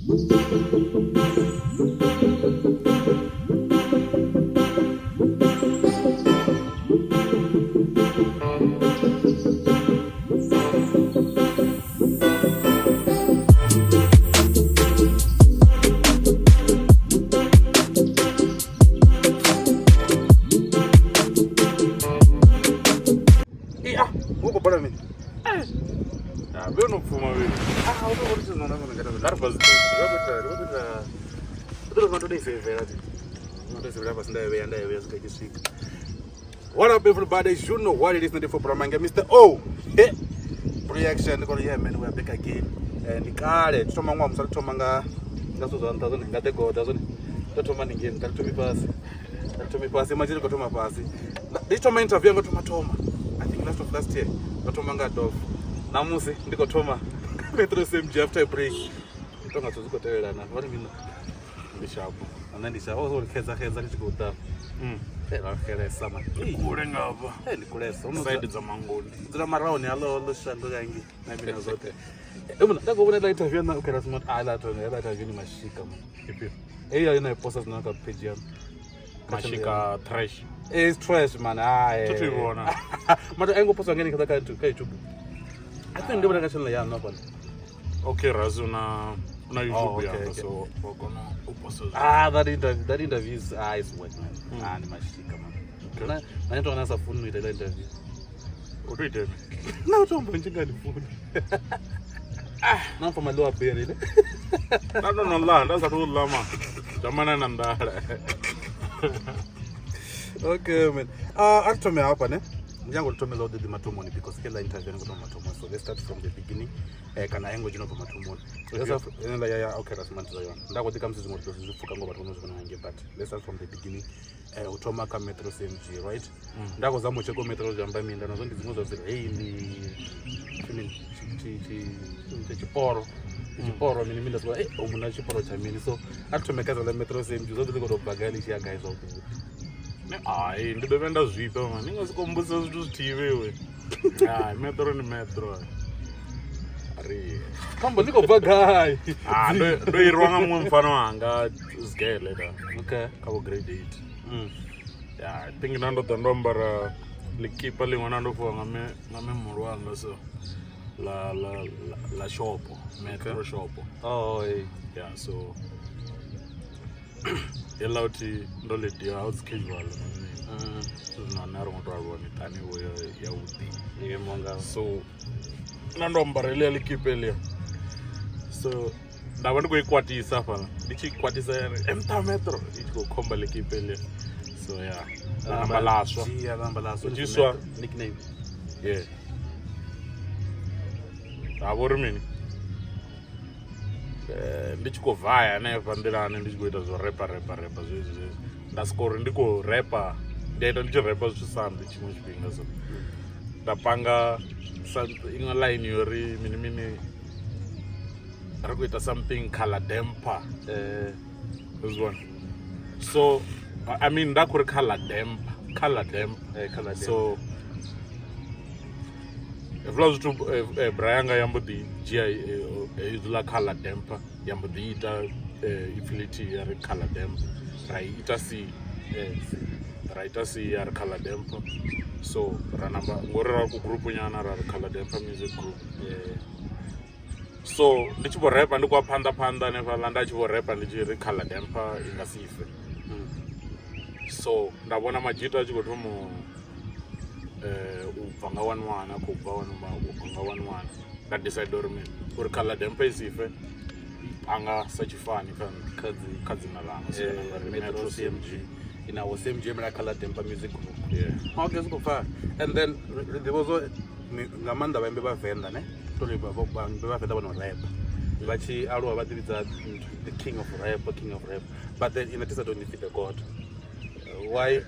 Iya, u khou bala mini? Ah, vhe no pfuma vhe. Ah, u tou vhona zwithu zwino nga nga Nda ri fhasi. What up, everybody? You know what it is, 94 Bramange, Mr. O. Hey. Reaction, yeah, man, we are back again. Ndi kale thi thoma ṅwaha musa thoma nga zwithu zwa nṱha zwone nga the goda zwone ndo thoma ningeni nda thomi fhasi nda thomi fhasi manje ndi khou thoma fhasi ndi tshi thoma interview yanga thoma thoma I think last of last year ndo thoma nga Dove namusi ndi khou thoma Metro CMG after a break ndi tonga zwithu zwi khou tevhelana vha ri mina Ndi shapo. nṋe ndi sha o xedza xedza ndi tshi khou ḓa ra xelesa man Kule nga hafha. ndi kulesa Side dza Mangoni. Dzula marahoni aḽo ḽo shango kangi na mina zwoṱhe. Muna nda khou vhona ḽa interview na okay smart ah ḽa to ḽa interview ni mashika man. Ifhio? Hey ya ina posta zwino kha page yanu. Mashika trash. It's trash man. Ah. Thi thu i vhona. Mara ai ngo posta ngeni kha YouTube. I think ndi vhona kha channel yanu hafha. Okay, Razi una Oh, YouTube okay, yanga okay. so wa kona u posta zwithu. Ah, that interview is it's work man. Ah, ndi mashika man. Na na ndo na sa funi u ita ila interview. U to ita mini? Na u tombo ntshinga ndi funi. Na mfa maḽiwa beri ne. Nda ndo no ḽa, nda sathu u ḽa ma. Dzhamana na nḓala. Okay, man. A ri thome hafha ne. Ndi nyago ri thome zwavhuḓi ḓi mathomoni because khe ḽa interview ni khou thoma mathomoni. So let's start from the beginning. Kana engo dzhino bva mathomoni. So let's start ene ḽa ya okay ra simantisa yone. Nda khou ḓi khamusi zwiṅwe zwi zwi pfuka ngo vhathu vho no zwi vhona ngei but let's start from the beginning. U thoma kha Metro CMG, right? Nda khou zama u tsheka Metro zwi amba mini nda nazwo ndi dziṅwe zwa dzi reili mini tshiporo tshiporo mini mini nda soko eh o muna tshiporo tsha mini so a ri thome kha ḽa Metro CMG zwo ḓi khou tou bva gai ḽi tshi ya gai zwavhuḓi. Hai, ndi ḓo vhuya nda zwifha man. Ni nga soko mbudzisa zwithu zwithihi vhewe. Hai, metro ndi metro. Ri. Khambo ḽi khou bva gai? Ah, ndo irwa nga muṅwe mufana wanga Zigele da. Okay. Kha vho grade 8. Yeah, I think nda ndo ḓa ndo ambara ḽikipa ḽiṅwe na ndo fhiwa nga me nga me muhulu wanga so la la la, la shopo, metro Okay. shopo. Oh, hey. Yeah, so heiḽa uthi ndo ḽi dia how it's casual. Zwino nṋe a ro ngo to aluwa miṱani vho ya vhuḓi. Ye monga. So nda ndo ambara heḽia ḽikipa heḽia. So nda vha ndi khou i kwatisa hafhaḽa ndi tshi i kwatisa ya ri emtha metro i tshi khou khomba ḽikipa heḽia. So yeah, ḽa namba ḽaswa. Dzhia ḽa laswa. U tshi swa. Nickname. Yeah. Ha vha uri mini? Ndi tshi khou vaya hanefha nḓilani ndi tshi khou ita zwo repa repa repa zwezwi zwezwi nda soko uri ndi khou repa ndi a ita ndi tshi repa zwithu sambi tshiṅwe tshifhinga so nda panga iṅwe line yo ri mini mini ri khou ita something color damper zwi vhona so I mean nda khou ri color damper color damper Colour damper. So hezwiḽa zwithu bra yanga ya mbo ḓi dzhia hezwiḽa color damper ya mbo ḓi ita ipfhi ḽithihi ya ri color damper ra i ita c ra ita c ya ri color damper so ra namba ngori ra ku group nyana ra ri color damper music group. So ndi tshi vho repa ndi kwa phanḓa phanḓa hanefhaḽa nda tshi vho repa ndi tshi ri color damper i nga si fe. So nda vhona madzhita a tshi khou thoma u bva nga one one a khou bva one u bva nga one one nda decide uri mini uri color damper i si fe panga sa tshifani kha dzina ḽanga so nda ri Metro CMG. Ina wo CMG mela Colour Damper Music Group. Yeah. Okay, zwi khou pfala. And then ri ḓivha zwo nga maanḓa vhaimbi vha Venḓa ne tori vhaimbi vha Venḓa vho no rap vha tshi aluwa vha ḓivhidza the king of rap, king of rap, but then ine tisa don't defeat the god. Why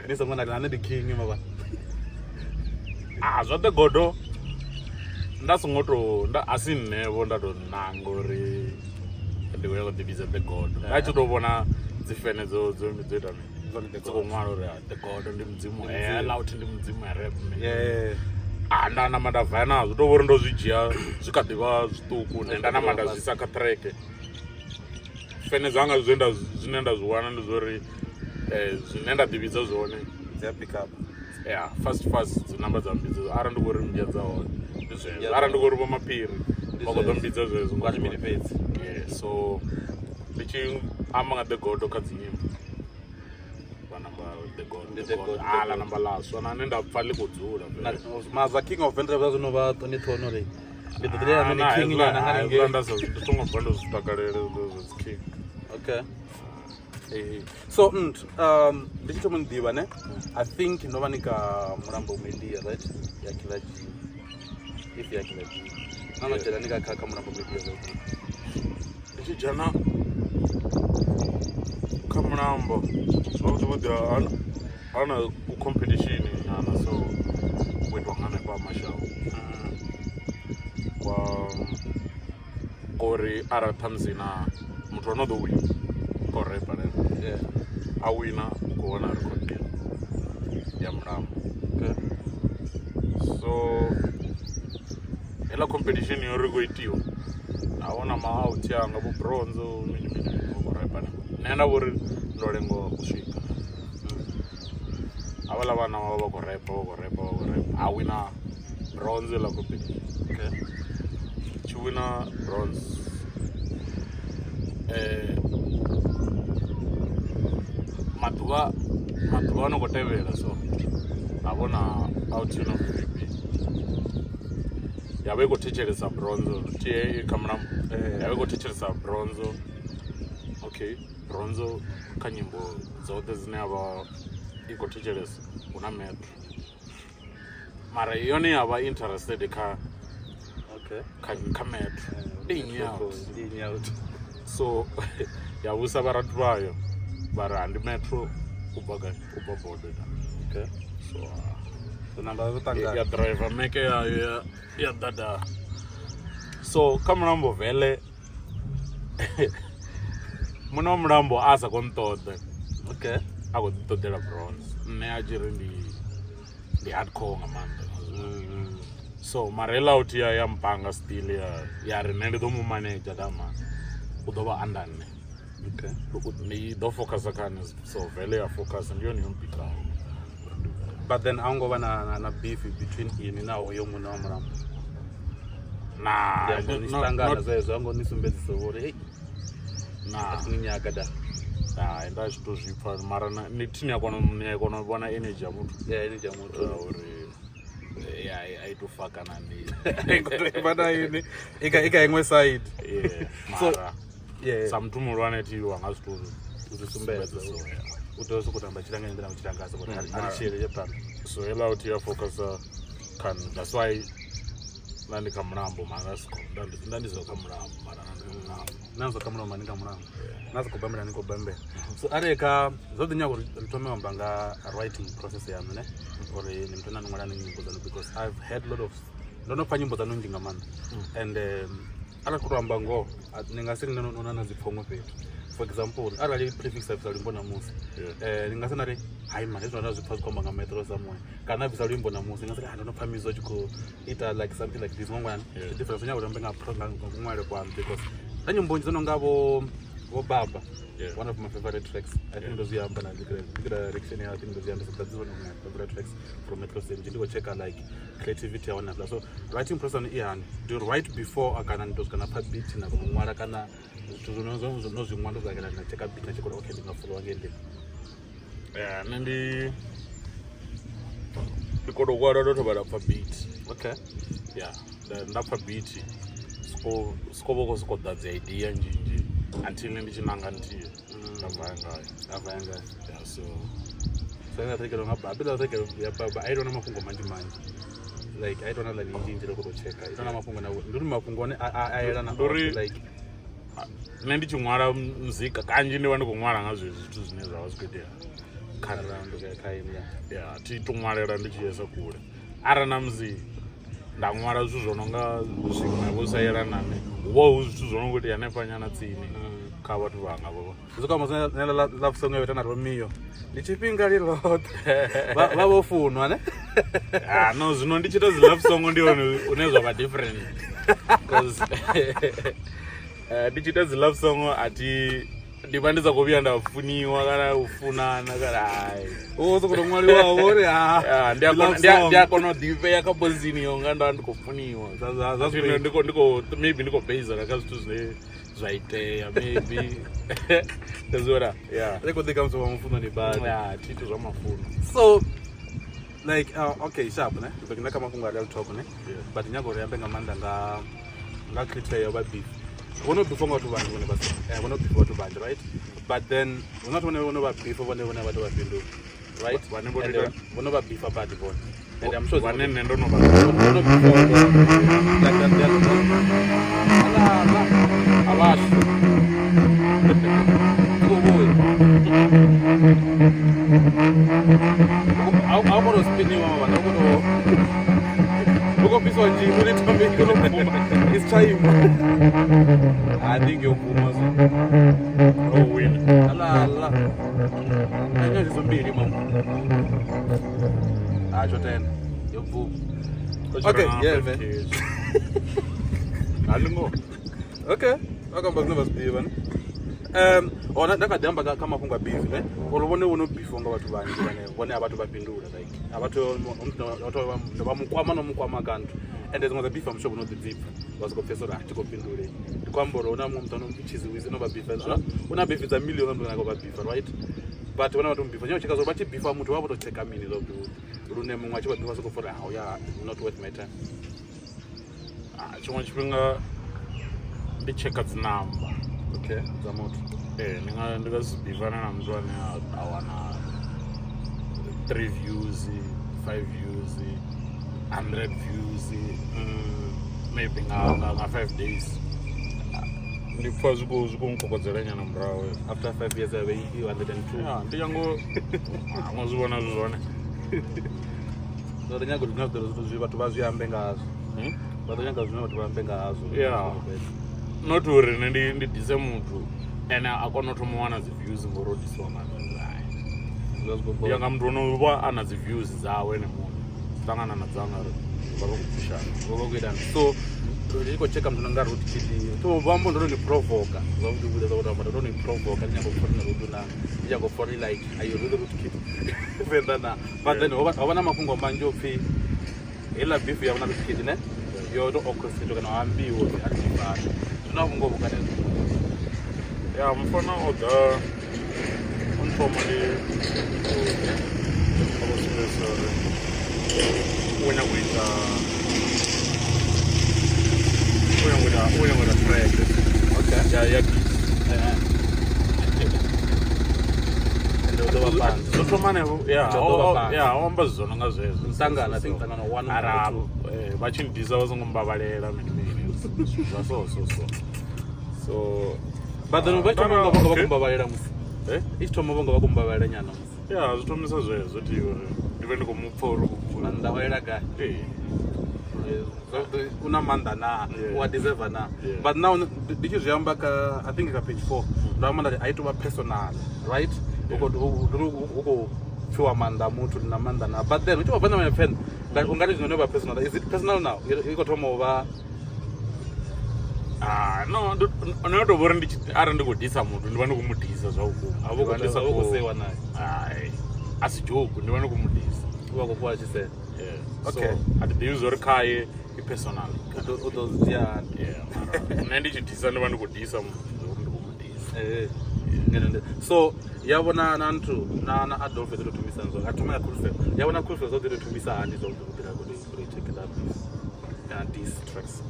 ni songo na nṋe ndi king mavha? Ah, zwa the godo nda songo to nda asi nṋe vho nda to nanga uri ndi khou nyanga u ḓivhidza the godo nda tshi to vhona dzi fene dzo dzo dzo ita mini The dzi khou ṅwala uri the godo ndi mudzimu heiḽa uthi ndi mudzimu ya rap mini. Yeah. Ah, nda namba nda vaya nazwo to vhori ndo zwi dzhia zwi kha ḓivha zwiṱuku nṋe nda namba nda zwi isa kha track Fene dzanga zwe nda zwine nda zwi wana ndi zwori zwine nda ḓivhidza zwone dzi a pick up. Yeah, fast fast dzi namba dza mbidzo arali ndi khou ri mmbya dza hone ndi zwezwo, arali ndi khou ri vho maphiri vha khou ḓo mmbidza zwezwo. Ngari mini fhedzi. Yeah, so ndi tshi amba nga the god kha dzi nyimbo vha namba the god. Ndi the The god God, The aḽa God. namba ḽaswa na ane nda pfa ḽi khou dzula. Maza King of Ventrap zwa zwino vha ṱoni ṱhoni uri ndi ḓo ḓilela nṋe king nyana nga ningei. Nda sa ndi songo bva ndo zwi takalele zwo dzi king. Okay. So ndi tshi thoma ni ḓivha ne, I think ndo vha ni ka Mulambo Media, right? Ya Killer G. If ya Killer G. Na no dzhena ni ka kha Mulambo Media, right? Ndi tshi dzhena kha Mulambo zwavhuḓi vhuḓi ana ku competition nyana so ku itwa nga hanefha mashango kwa ngori arali ṱhamusi na muthu ano ḓo wina khou repa ne a wina u khou wana record deal ya Mulambo. So heiḽa competition yo ri khou itiwa na vhona ma out anga vho bronze mini mini mini vho khou repa ne nṋe nda vhori ndo lenga u swika havhaḽa vhana vha vha khou repa vha khou repa vha khou repa a wina bronze ḽa competition. Tshi wina bronze maḓuvha maḓuvha ano khou tevhela so ha vhona out of VP ya vha i khou thetshelesa bronze tie kha Mulambo ya vha i khou thetshelesa bronze. Okay, bronze kha nyimbo dzoṱhe dzine ya vha i khou thetshelesa hu na metro mara yone ya vha interested kha kha metro ndi nnyi out. Ndi nnyi out. So ya vhusa vharathu vhayo vha ri ndi metro u bva gai, u bva bodo. So So namba zwo ṱangana. Ya driver meke yayo ya dada so kha Mulambo vele muṋe wa Mulambo a sa khou nṱoḓa. A khou ḓi ṱoḓela bronze nṋe a tshi ri ndi hardcore nga maanḓa. So mara heiḽa out ya mpanga still ya ri nṋe ndi ḓo mu manager dama u ḓo vha under nṋe. Ndi ḓo focusa kha nṋe so vele ya focus ndi yone yo mpikaho. But then a ngo vha na beef between ini na hoyo muṋe wa Mulambo? Na Ndi amba ni tshi ṱangana zwezwo a ngo ni sumbedzisa uri hey na ni nyaga da. Hai, nda tshi to zwi pfa mara ni thi ni a kona u vhona energy ya muthu. Yeah, energy ya muthu. Uri ya a i to fa kana ndi Vha na ini i ka iṅwe side. Yeah, So mara sa muthu muhulwane thi wa nga zwi to u zwi sumbedza. So yeah. U tea u sokou tamba tshila nga nḓila tshila nga sokou ri a tshile ye phanḓa. So heiḽa out ya focusa kha nṋe, that's why nda ndi kha Mulambo mara siko nda ndi zo kha Mulambo mara nda ndi kha Mulambo. Na zwa kha Mulambo ni kha Mulambo na zwa khou bambela ni khou bambela. So arali kha zwo ḓi nyaga uri ri thome u amba nga writing process yaṋu ne, uri ni muthu ane a ṅwala ni nyimbo dzaṋu, because I've heard lot of ndo no pfa nyimbo dzaṋu nnzhi nga maanḓa and arali khou tou amba ngoho ni nga si ri no na dzi pfha huṅwe fhethu. For example, arali Prefix a bvisa luimbo ṋamusi, ni nga si na ri hai mani hezwi nda zwi pfha zwi khou amba nga metro somewhere, kana a bvisa luimbo ṋamusi ni nga si ri ndo no pfha Mizo a tshi khou ita like something like this ngwangwana. Difference nyaga uri ambe nga kuṅwalele kwaṋu, because na nyimbo nnzhi dzo no nga vho baba, one of my favorite tracks, I think ndo zwi amba na direction ya, I think ndo zwi amba, so that's one of my favorite tracks from Metro CMG. Ndi khou checka like creativity ya hone hafhaḽa. So writing process i hani? Do you write before kana ni to swika na pfa beat na kona u ṅwala, kana zwithu zwino no zwi ṅwala ndo kana na checka beat na checka uri okay ndi nga followa ngei nḓila? Yeah, nṋe ndi kona u ṅwala ndo thoma nda pfa beat. Yeah, nda pfa beat siko vho khou sokou ḓa dzi idea nnzhi nnzhi until ndi tshi nanga nthihi nda vaya ngayo. Ava yanga. Yeah, so So ina track nga baba, ila track ya baba I don't know mafhungo manzhi manzhi, like I don't know like nnzhi nnzhi ri khou tou checka i na mafhungo na ndi uri mafhungo one a yelana Ndi uri- like nṋe ndi tshi ṅwala muzika kanzhi ndi vha ndi khou ṅwala nga zwezwi zwithu zwine zwa vha zwi khou itea kha nṋe. Around kha ini ya. Ya thi to ṅwalela ndi tshi yesa kule arali na musi nda ṅwala zwithu zwo no nga zwiṅwe vho sa yelanani hu vha hu zwithu zwo no khou itea hanefha nyana tsini kha vhathu vhanga vho. Zwi kha musi nela love song ya na Romeo ndi tshifhinga li loṱhe vha vho funwa ne. Ah, no, zwino ndi tshi ita dzi love song ndi hone une zwa vha different, because ndi tshi ita dzi love song a thi Ndi vha ndi sa khou vhuya nda funiwa kana u funana kana hai. Wo sokou tou ṅwaliwaho uri ha. Ya, ndi a kona ndi a kona u ḓivhea kha pozini yo nga nda ndi khou funiwa. Zwa Zwino ndi khou maybe ndi khou basela kha zwithu zwine zwa itea maybe. Zwa yeah. Ri khou ḓi kha musi wa mufuno ni badi. Ya, thi iti zwa mafuno. So like okay, sharp ne. Ndi ḓo dzhena kha mafhungo a real talk ne. Yeah. But nyago uri ambe nga maanḓa nga criteria ya vha beef. Vho no beef nga vhathu vhanzhi vhone vha vho no beef vhathu vhanzhi, right? But then hu na vhathu vhane vho no vha beef vhone vhone vha to vha fhindula. Right? Vhane vho And ita- vho no vha beefa badi vhone. And I'm sure Vhane nṋe ndo no vha vho no beefa ala ala a vhashu. Kubuya. A kono spiniwa mama, a kono uko piswa njini uri thome ikono bvuma isi tsha ima. I think yo bvuma so. Ro wina. Ala ala. Anya zizo mbili mama. Ah, tsho tenda. Yo bvuma. Okay, yeah, man. Ali ngo. Okay. Akamba zwine vha zwi ḓivha ne. Ona nda kha ḓi amba kha mafhungo a beef ne. Uri vhone vho no beef nga vhathu vhanzhi vhane vhone a vhathu vha fhindula like a vhathu vha mukwama no mukwama kantu. And dziṅwe dza beef I'm sure vho no ḓi dzipfa vha soko pfesa uri a thi khou fhindule. Ndi khou amba uri huna muṅwe muthu ano pfi Cheesy Wiz no vha beef. Una beef dza million muthu ane vha beef, right? But vhone vha to beef. Nyanga tsheka zwo vha tshi beefa muthu vha vho to tsheka mini zwavhuḓi vhuḓi. Lune muṅwe a tshi vha beefa soko pfa uri ah yeah, not worth my time. Ah, tshiṅwe tshifhinga ndi tsheka dzi namba. Okay, dza muthu. Ee, ndi nga si bifane na muthu ane a wana 3 views, 5 views, 100 views maybe nga 5 days. Ndi pfha zwi khou nkokodzela nyana murahu. After 5 years avhe i 102. Ya, ndi nyango ngo zwi vhona zwi zwone. Ndo ḓo nyaga uri zwine zwi vhathu vha zwi ambe ngazwo. Hmm? Vha ḓo nyaga zwine vhathu vha ambe ngazwo. Yeah. Not uri nṋe ndi dise muthu ene a kona u thoma u wana dzi views ngori o disiwa nga nṋe. Hai. Zwa zwi khou Ndi ya nga muthu ono vha a na dzi views dzawe ene muṋe zwi ṱangana na dzanga uri vha vha khou phushana. Vho vha khou itani. So ndi khou tsheka muthu nanga Ruth Kid. To vha amba ndo ni provoka. Zwavhuḓi vhuḓi zwa uri amba ndo ni provoka ndi nyago pfha na Ruth na ndi nyago pfha uri like are you really Ruth Kid? Venḓa na. But then ho vha na mafhungo manzhi o pfi heiḽa beef ya vha na Ruth Kid ne. Yo to orchestrate kana ho ambiwa uri a thi fani. Zwino vhungo vhukati. Ya, mufana o ḓa o nthoma ndi a vho sumbedzisa uri u nyaga u ita u nyaga u ita track ya beat. Ende u ḓo vha phanḓa. Zwo thoma hanefho ya. Zwo ḓo vha phanḓa. Ya, o amba zwithu zwo no nga zwezwo. Muṱangano, I think muṱangano one Ara or two. Vha tshi ndisa vha songo mbavhalela mini mini zwa so so so so. But then vha tshi thoma nga vha nga vha Okay. kumbavhalela musi. Eh? I tshi thoma vha nga vha kumbavhalela nyana musi. Ya, zwi thomisa zwezwo ti uri ndi vhe ndi khou mu pfa uri Maanḓa o ela gai? Ee. Zwavhuḓi u na maanḓa na Yeah. u a deserve na. Yeah. But now ndi tshi zwi amba kha I think kha page 4 ndo amba nda ri a i tou vha personal, right? U khou pfiwa maanḓa a muthu ndi na maanḓa na. But then u tshi vha bva na pen like ungari zwino no vha personal. Is it personal now? I khou thoma u vha Ah, no, no to vhori ndi tshi arali ndi khou disa muthu ndi vha ndi khou mu disa zwa vhukuma. a vho Ndi vha ndi sa khou khou- sewa naye. Hai, a si joke, ndi vha ndi khou mu disa. U vha khou fhiwa tshisele. Yeah. Okay. So a thi ḓivhi zwori khaye i personal. U ḓo zwi dzhia hani. Yeah, mara nṋe ndi tshi disa ndi vha ndi khou disa muthu zwa uri ndi khou mu disa. Eh, ngeno so ya vhona na nthu na Adolf ḓo thomisa nzo a thoma ya Coolfel ya vhona Coolfel zwo ḓo thomisa hani zwo ḓo ḓira ku check it up kana these tracks.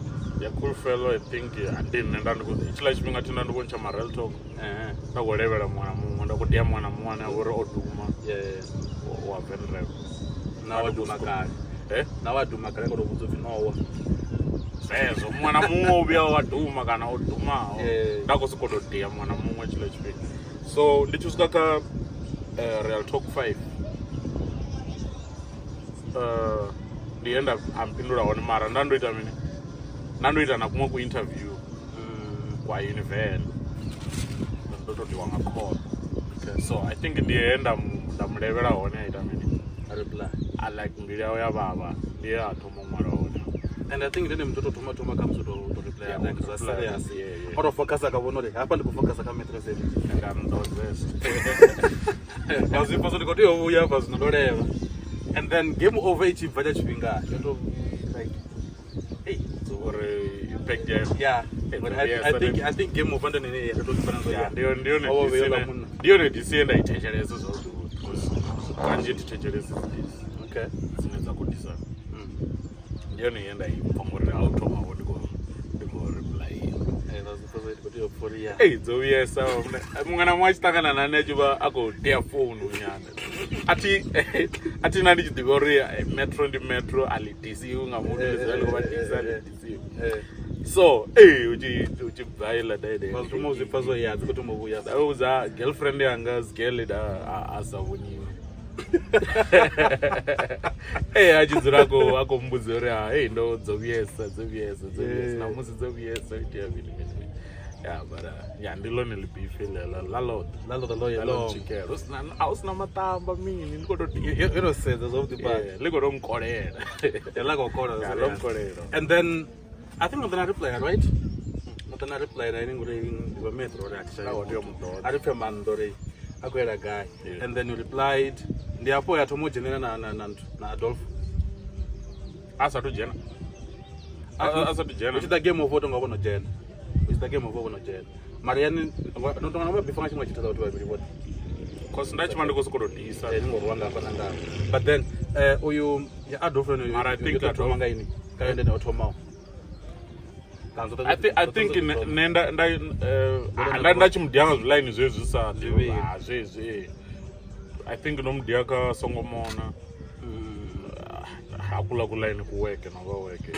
Ya Cool Fellow, I think ndi nṋe nda ndi khou tshiḽa tshifhinga thi nda ndi khou ntsha ma real talk. Eh. Nda khou levhela muṅwe na muṅwe, nda khou dia muṅwe na muṅwe ane a vha uri o duma yeah wa Venrap. Na wa duma kale. Eh? Na wa duma kale ko vhudza upfi nowa. Zwezwo muṅwe na muṅwe o vhuya wa duma kana o dumaho. Yeah. Nda khou sokou tou dia muṅwe na muṅwe tshiḽa tshifhinga. So ndi tshi swika kha Real Talk 5 ndi he nda a mpindula hone mara nda ndo ita mini nda ndo ita na kuṅwe ku interview kwa Univen ndo to diwa nga call. Okay. So I think ndi he nda mu levhela hone a ita mini A reply. A like mbilu yawe ya vhavha ndi he a thoma u ṅwala hone. And I think ndine muthu to thoma thoma kha musi to reply. reply Yeah, like wo zwa reply. serious. Yeah. O to focus ka vhona uri hafha ndi khou focus kha Metro Savage. Nga nḓodzesa. Nda zwi pfa zwo ndi khou tea u vhuya hafha zwino ndo levha. And then game over i tshi bva tsha tshifhinga yo to like hey Uri impact yayo. yeah Hey, but yes, I think I think game over ndone ine ya to fana zwo Yeah, ndi yone ndi yone O DC vhuya ine- munna. ndi yone DC ye nda i thetshelesa zwavhuḓi because kanzhi thi thetshelesi dzi DC Okay. dzine dza khou disana. Ndi yone ye nda i pfa ngori a u thoma vho ndi khou reply. Eh nda zwi pfa zwo ndi khou tea u pfa uri yeah. Ei dzo vhuyesa muṅwe na muṅwe a tshi ṱangana na nṋe a tshi vha a khou tea founu nyana a thi na ndi tshi ḓivha uri metro ndi metro a ḽi disiwi nga muthu ḽi dzula ḽi khou vha disa ḽi disiwi Eh so ee u tshi bva iḽa daide vha thoma u zwi pfa zwo ya dzi khou thoma u vhuya. nda vhudza girlfriend yanga zigele da a sa vhoniwi ee a tshi dzula a khou mbudza uri ha hey ndo dzo vhuyesa dzo vhuyesa dzo vhuyesa na musi dzo vhuyesa u itea mini mini mini. Ya mara ya ndi ḽone ḽibifi ḽeḽo ḽa ḽoṱhe Ḽa ḽoṱhe ḽo ḽa ḽo ntswikela hu sina a hu sina maṱamba mini ndi khou tou yo to sedza zwavhuḓi badi. ḽi khou tou nkolela. Ya ḽa khou kola. Ya, ḽo nkolela. And then I think I'm gonna reply, right? I'm gonna reply na ngori ndi vha metro uri a thi Na tea u mu ḓodza. A ri pfe maanḓa uri a khou yela gai. Yeah. And then you replied ndi hafho ya thoma u dzhenela na na na na Adolf. A sathu dzhena. A sathu dzhena. U tshi ḓa game over tonga vho no dzhena. U tshi ḓa game over vho no dzhena. Mara yani no tonga na vha bifa nga tshiṅwe tshithu vhathu vhavhili vhoṱhe. Cause nda tshi vha ndi khou sokou tou disa. Ni ngo rwa nga hafha na nga. But then uyu ya Adolf ene Mara I think yo thoma Adolf- nga ini. Ka ende o thomaho. I think nṋe nda nda nda nda tshi mudia nga zwiḽaini zwezwi sa Zwivhili. Zwezwi. I think ndo mudia kha Songo Mona. Hakula kuḽaini kuweke na vha weke.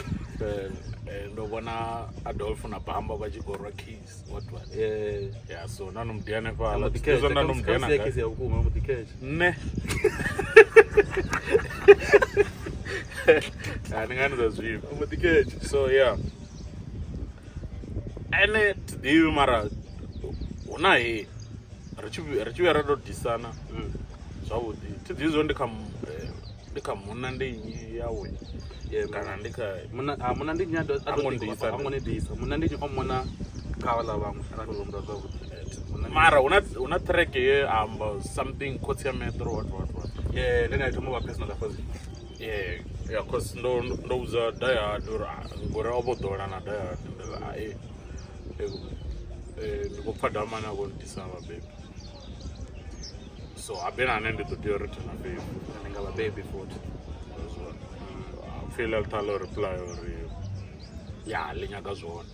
Ndo vhona Adolf na Bamba vha tshi khou rwa kiss what what. Eh Yeah, so nda no mudia hanefhaḽa. Hezwo nda no mudia na ya gai. kesi ya vhukuma muḓiketshe. Nṋe. Ya ndi nga ndi sa zwifhi. Muḓiketshe. So yeah. Ene thi ḓivhi mara hu na he ri tshi vhuya ra tou disana zwavhuḓi thi ḓivhi zwo ndi kha ndi kha munna ndi nnyi yawe kana ndi kha Munna a munna ndi nnyi a A ngo ndisa. a ngo ni disa. Munna ndi nnyi o mona kha vhaḽa vhaṅwe arali khou humbula zwavhuḓi. Mara hu na track ye amba something khotsi ya metro what what what. Yeah, then I thoma vha personal after. Yeah, yeah, cause ndo vhudza Die Hard uri ngori o vho ḓola na Die Hard ndi ri ai ndi khou pfa damani a khou ndisa vhabebi. So habe na nṋe ndi ḓo tea u return favor. Ndi nga vhabebi futhi. Pfhi ḽa ḽo reply uri ya ḽi nyaga zwone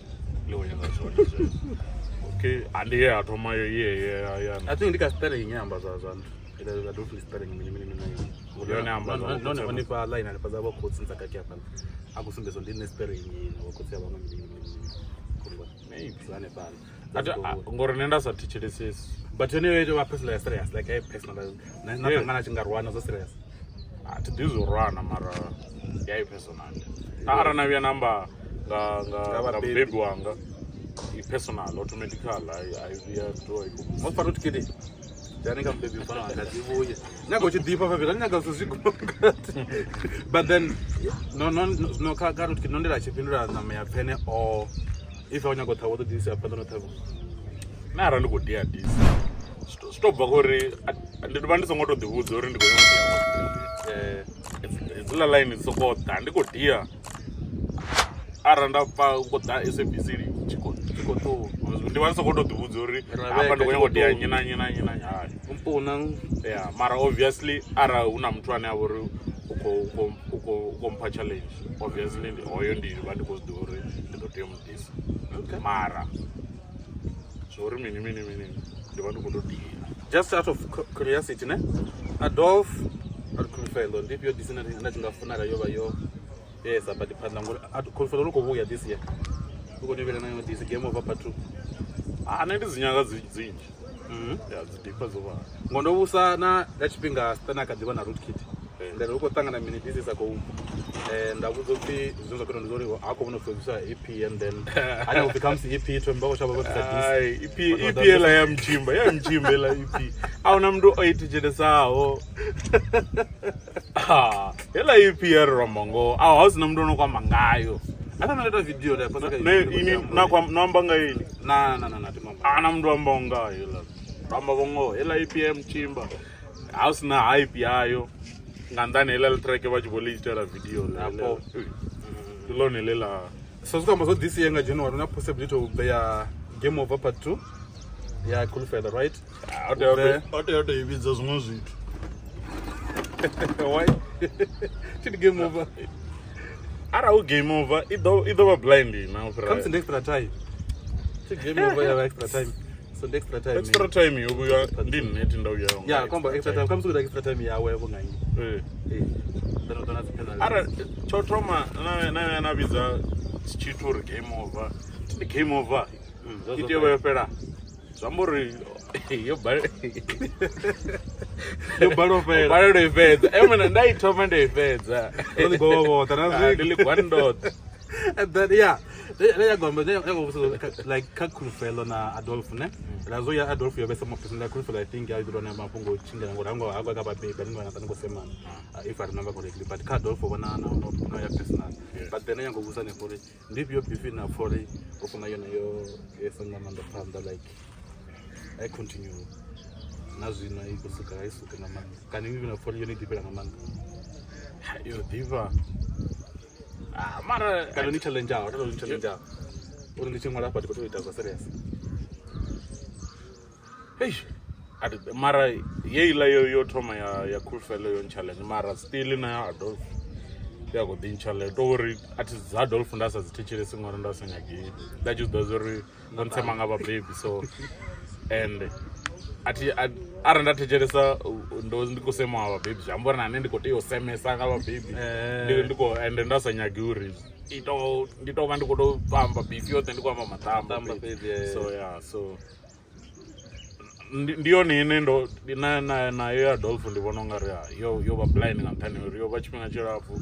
ḽi khou nyaga zwone zwezwo. Okay, andi ye a thoma yo ye ye ya. I think ndi ka sterling ye amba zwa zwa nthu. Ila Adolf ndi sterling mini mini mini. Yone amba zwa None vho one fa line hanefha dza vho khotsi ntsa kake hafha. A khou sumbedza ndi nṋe sterling vho khotsi ya vhaṅwe mini mini mini. Maybe. Zwa hanefhaḽa. Ngori nṋe nda sa thetshelesesi. But yone yo vha personal serious like I personal na na ṱangana tshi nga rwana zwa serious. A thi ḓivhi zwo rwana mara ya i personal. Arali na vhuya na amba nga nga nga mubebi wanga i personal automatically a i vhuya to i khou Mo fara utikiti. Jani ka mubebi mfana wanga dzi vhuye. Nyaga u tshi ḓifha fha fhela nyaga zwithu zwi gongati. But then no no no kha kha utikiti no ndela tshi fhindula ṋama ya pfene or if a u nyaga u ṱhavha u ḓo ḓisa phanḓa no ṱhavha. Nṋe arali ndi khou dia disa zwi to bva khori ndi vha ndi songo to ḓi vhudza uri ndi khou nyaga u dia. Hedziḽa line dzi soko ḓa ndi khou dia arali nda pfa hu khou ḓa SABC tshi khou ṱuwa. Ndi vha ndi songo to ḓi vhudza uri hafha ndi khou nyaga u dia nnyi na nnyi na nnyi na nnyi hai. Mpuna. Yeah, mara obviously arali hu na muthu ane a vha uri u khou mpha challenge obviously ndi hoyo ndi vha ndi khou zwi ḓivha uri ndi ḓo tea u mu disa. Mara zwo uri mini mini mini ndi vha ndi khou tou dia. Just out of curiosity ne Adolf Khulufhelo ndi ifhio disi nda tshi nga funa arali yo vha yo yes but phanḓa ngori Khulufhelo lu khou vhuya this year. U khou tivhela na iṅwe disi game over part 2. A nṋe ndi dzi nyaga dzinzhi. Ya dzi ḓifha dzo vhala. Ngo ndo vhusa na nga tshifhinga Stan a kha ḓivha na Rootkit. Nda ri hu khou ṱangana mini disi sa khou nda vhudza upfi zwine zwa khou ita ndi uri ha khou vhona upfi bvisa EP and then ha nyaga upfi khamusi EP thome vha khou shavha vha bvisa disi. Ai, EP EP ela ya mtshimba, ya mtshimba ela EP. A huna muthu o i thetshelesa. Ah, hela EP ya ri ramba ngoho. A hu sina muthu ono kwamba ngayo. A na ita video la posa ka Ne ini na kwa no amba nga ini. Na na na na timamba. A na mndu amba nga hela. Ndo amba vho ngoho hela EPM Chimba. Ha hu sina hype yayo. Nga nḓani heḽa track vha tshi vho ḽi itela video ḽa. Apo. Ndi ḽone ḽe ḽa So zwi amba zwo this year nga January na possibility of ya Game Over Part 2 ya Khulufhela, right? O tea u tou i vhidza zwiṅwe zwithu. Why? Tshi Game Over. Arali hu game over i ḓo vha blind na u fhira. Comes in extra time. Tshi Game Over ya extra time. So ndi extra time. Extra time yo vhuya ndi nṋe thi nda vhuya nga Yeah, komba extra time. Comes with extra time yawe vho nga nnyi. Eh. Eh. Then u ḓo na dzi penalty. Arali tsho thoma na na vhidza tshithu uri game over, thi ndi game over. I tea u vha yo fhela. Zwi amba uri yo balelwa Yo balelwa u fhela. Balelwa i fhedza. Eh mina nda i thoma nda i fhedza. Ro ḓi gowa vhoṱhe, na Ah, ndi ḽi gwandoṱhe. And then yeah, le ya gomba le ya go like kha Khulufhelo na Adolf ne. La zo ya Adolf yo besa mafhungo la Khulufhelo I think ya ḓo na mafhungo o tshinga ngori hango hango ka vhabebi ani ngwana tani go semana if I remember correctly, but kha Adolf vhona na na ya personal. But then ya go vhusa ne for ndi ifhio beef na for u funa yone yo yesa nga maanḓa phanḓa like I continue na zwino i khou suka i suka nga maanḓa kana i na for yone i ḓifhela nga maanḓa Yo ḓifha. Ah, mara kana ni challenge aho ni challenge aho uri ndi tshi ṅwala afha ndi khou tea u ita zwa serious. Hey, mara heiḽa yo thoma ya Khulufhelo yo challenge mara still na ya Adolf ya khou ḓi challenge to uri a thi dza Adolf nda sa dzi thetshelesi ngori nda sa nyagi nda tshi zwi ḓivha uri ndo ntsema nga vhabebi so and a thi arali nda thetshelesa ndo ndi khou sema nga vhabebi zwi amba uri na nṋe ndi khou tea u semesa nga vhabebi ndi khou and nda sa nyagi uri ito ndi tou vha ndi khou tou amba beef yoṱhe ndi khou amba maṱamba fhedzi. So yeah, so ndi yone ine ndo na na nayo ya Adolf ndi vhona ungari yo yo vha blind nga nṱhani uri yo vha tshifhinga tshilapfu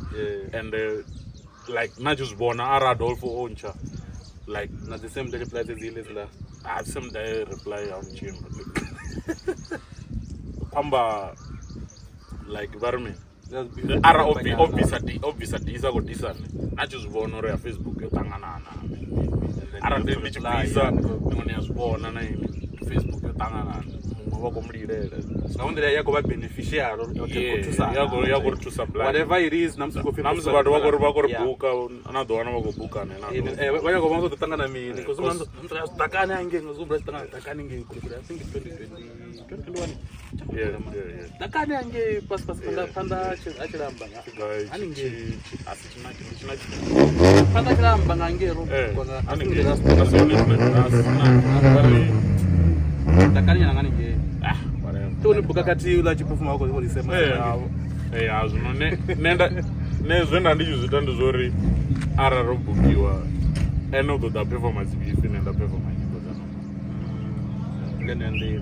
and like na tshi zwi vhona ara Adolf o ntsha like na the same day reply dzedzi iḽi ha same day reply ya mutshimba kwamba like vha ri mini ara o bvisa o bvisa disa khou disa nṋe na tshi zwi vhona uri ya Facebook yo ṱanganana arali ndi tshi bvisa ni a zwi vhona na ini Facebook yo ṱanganana muṅwe vha khou mu lilela nga nḓila ya khou vha beneficial ya khou ri thusa blind whatever it is na musi khou na musi vhathu vha khou ri vha khou ri buka na ḓo wana vha khou buka ne na vha nyaka vha ḓo ṱangana mini because ḓakani hangei ngo ṱangana ḓakani ngei kule kule I think 2020 2021 ḓakani hangei pasi pasi phanḓa phanḓa a tshilamba haningei phanḓa tshilamba nga ngei ro ḓakani nyana haningei toni buka khathihi ḽa tshi perform wa khou ḽi sema ya zwino ne zwe nda ndi tshi zwi ita ndi zwo uri arali ro bukiwa ene u ḓo ḓa performance bifi nṋe nda performa nyimbo dza ngene nḓila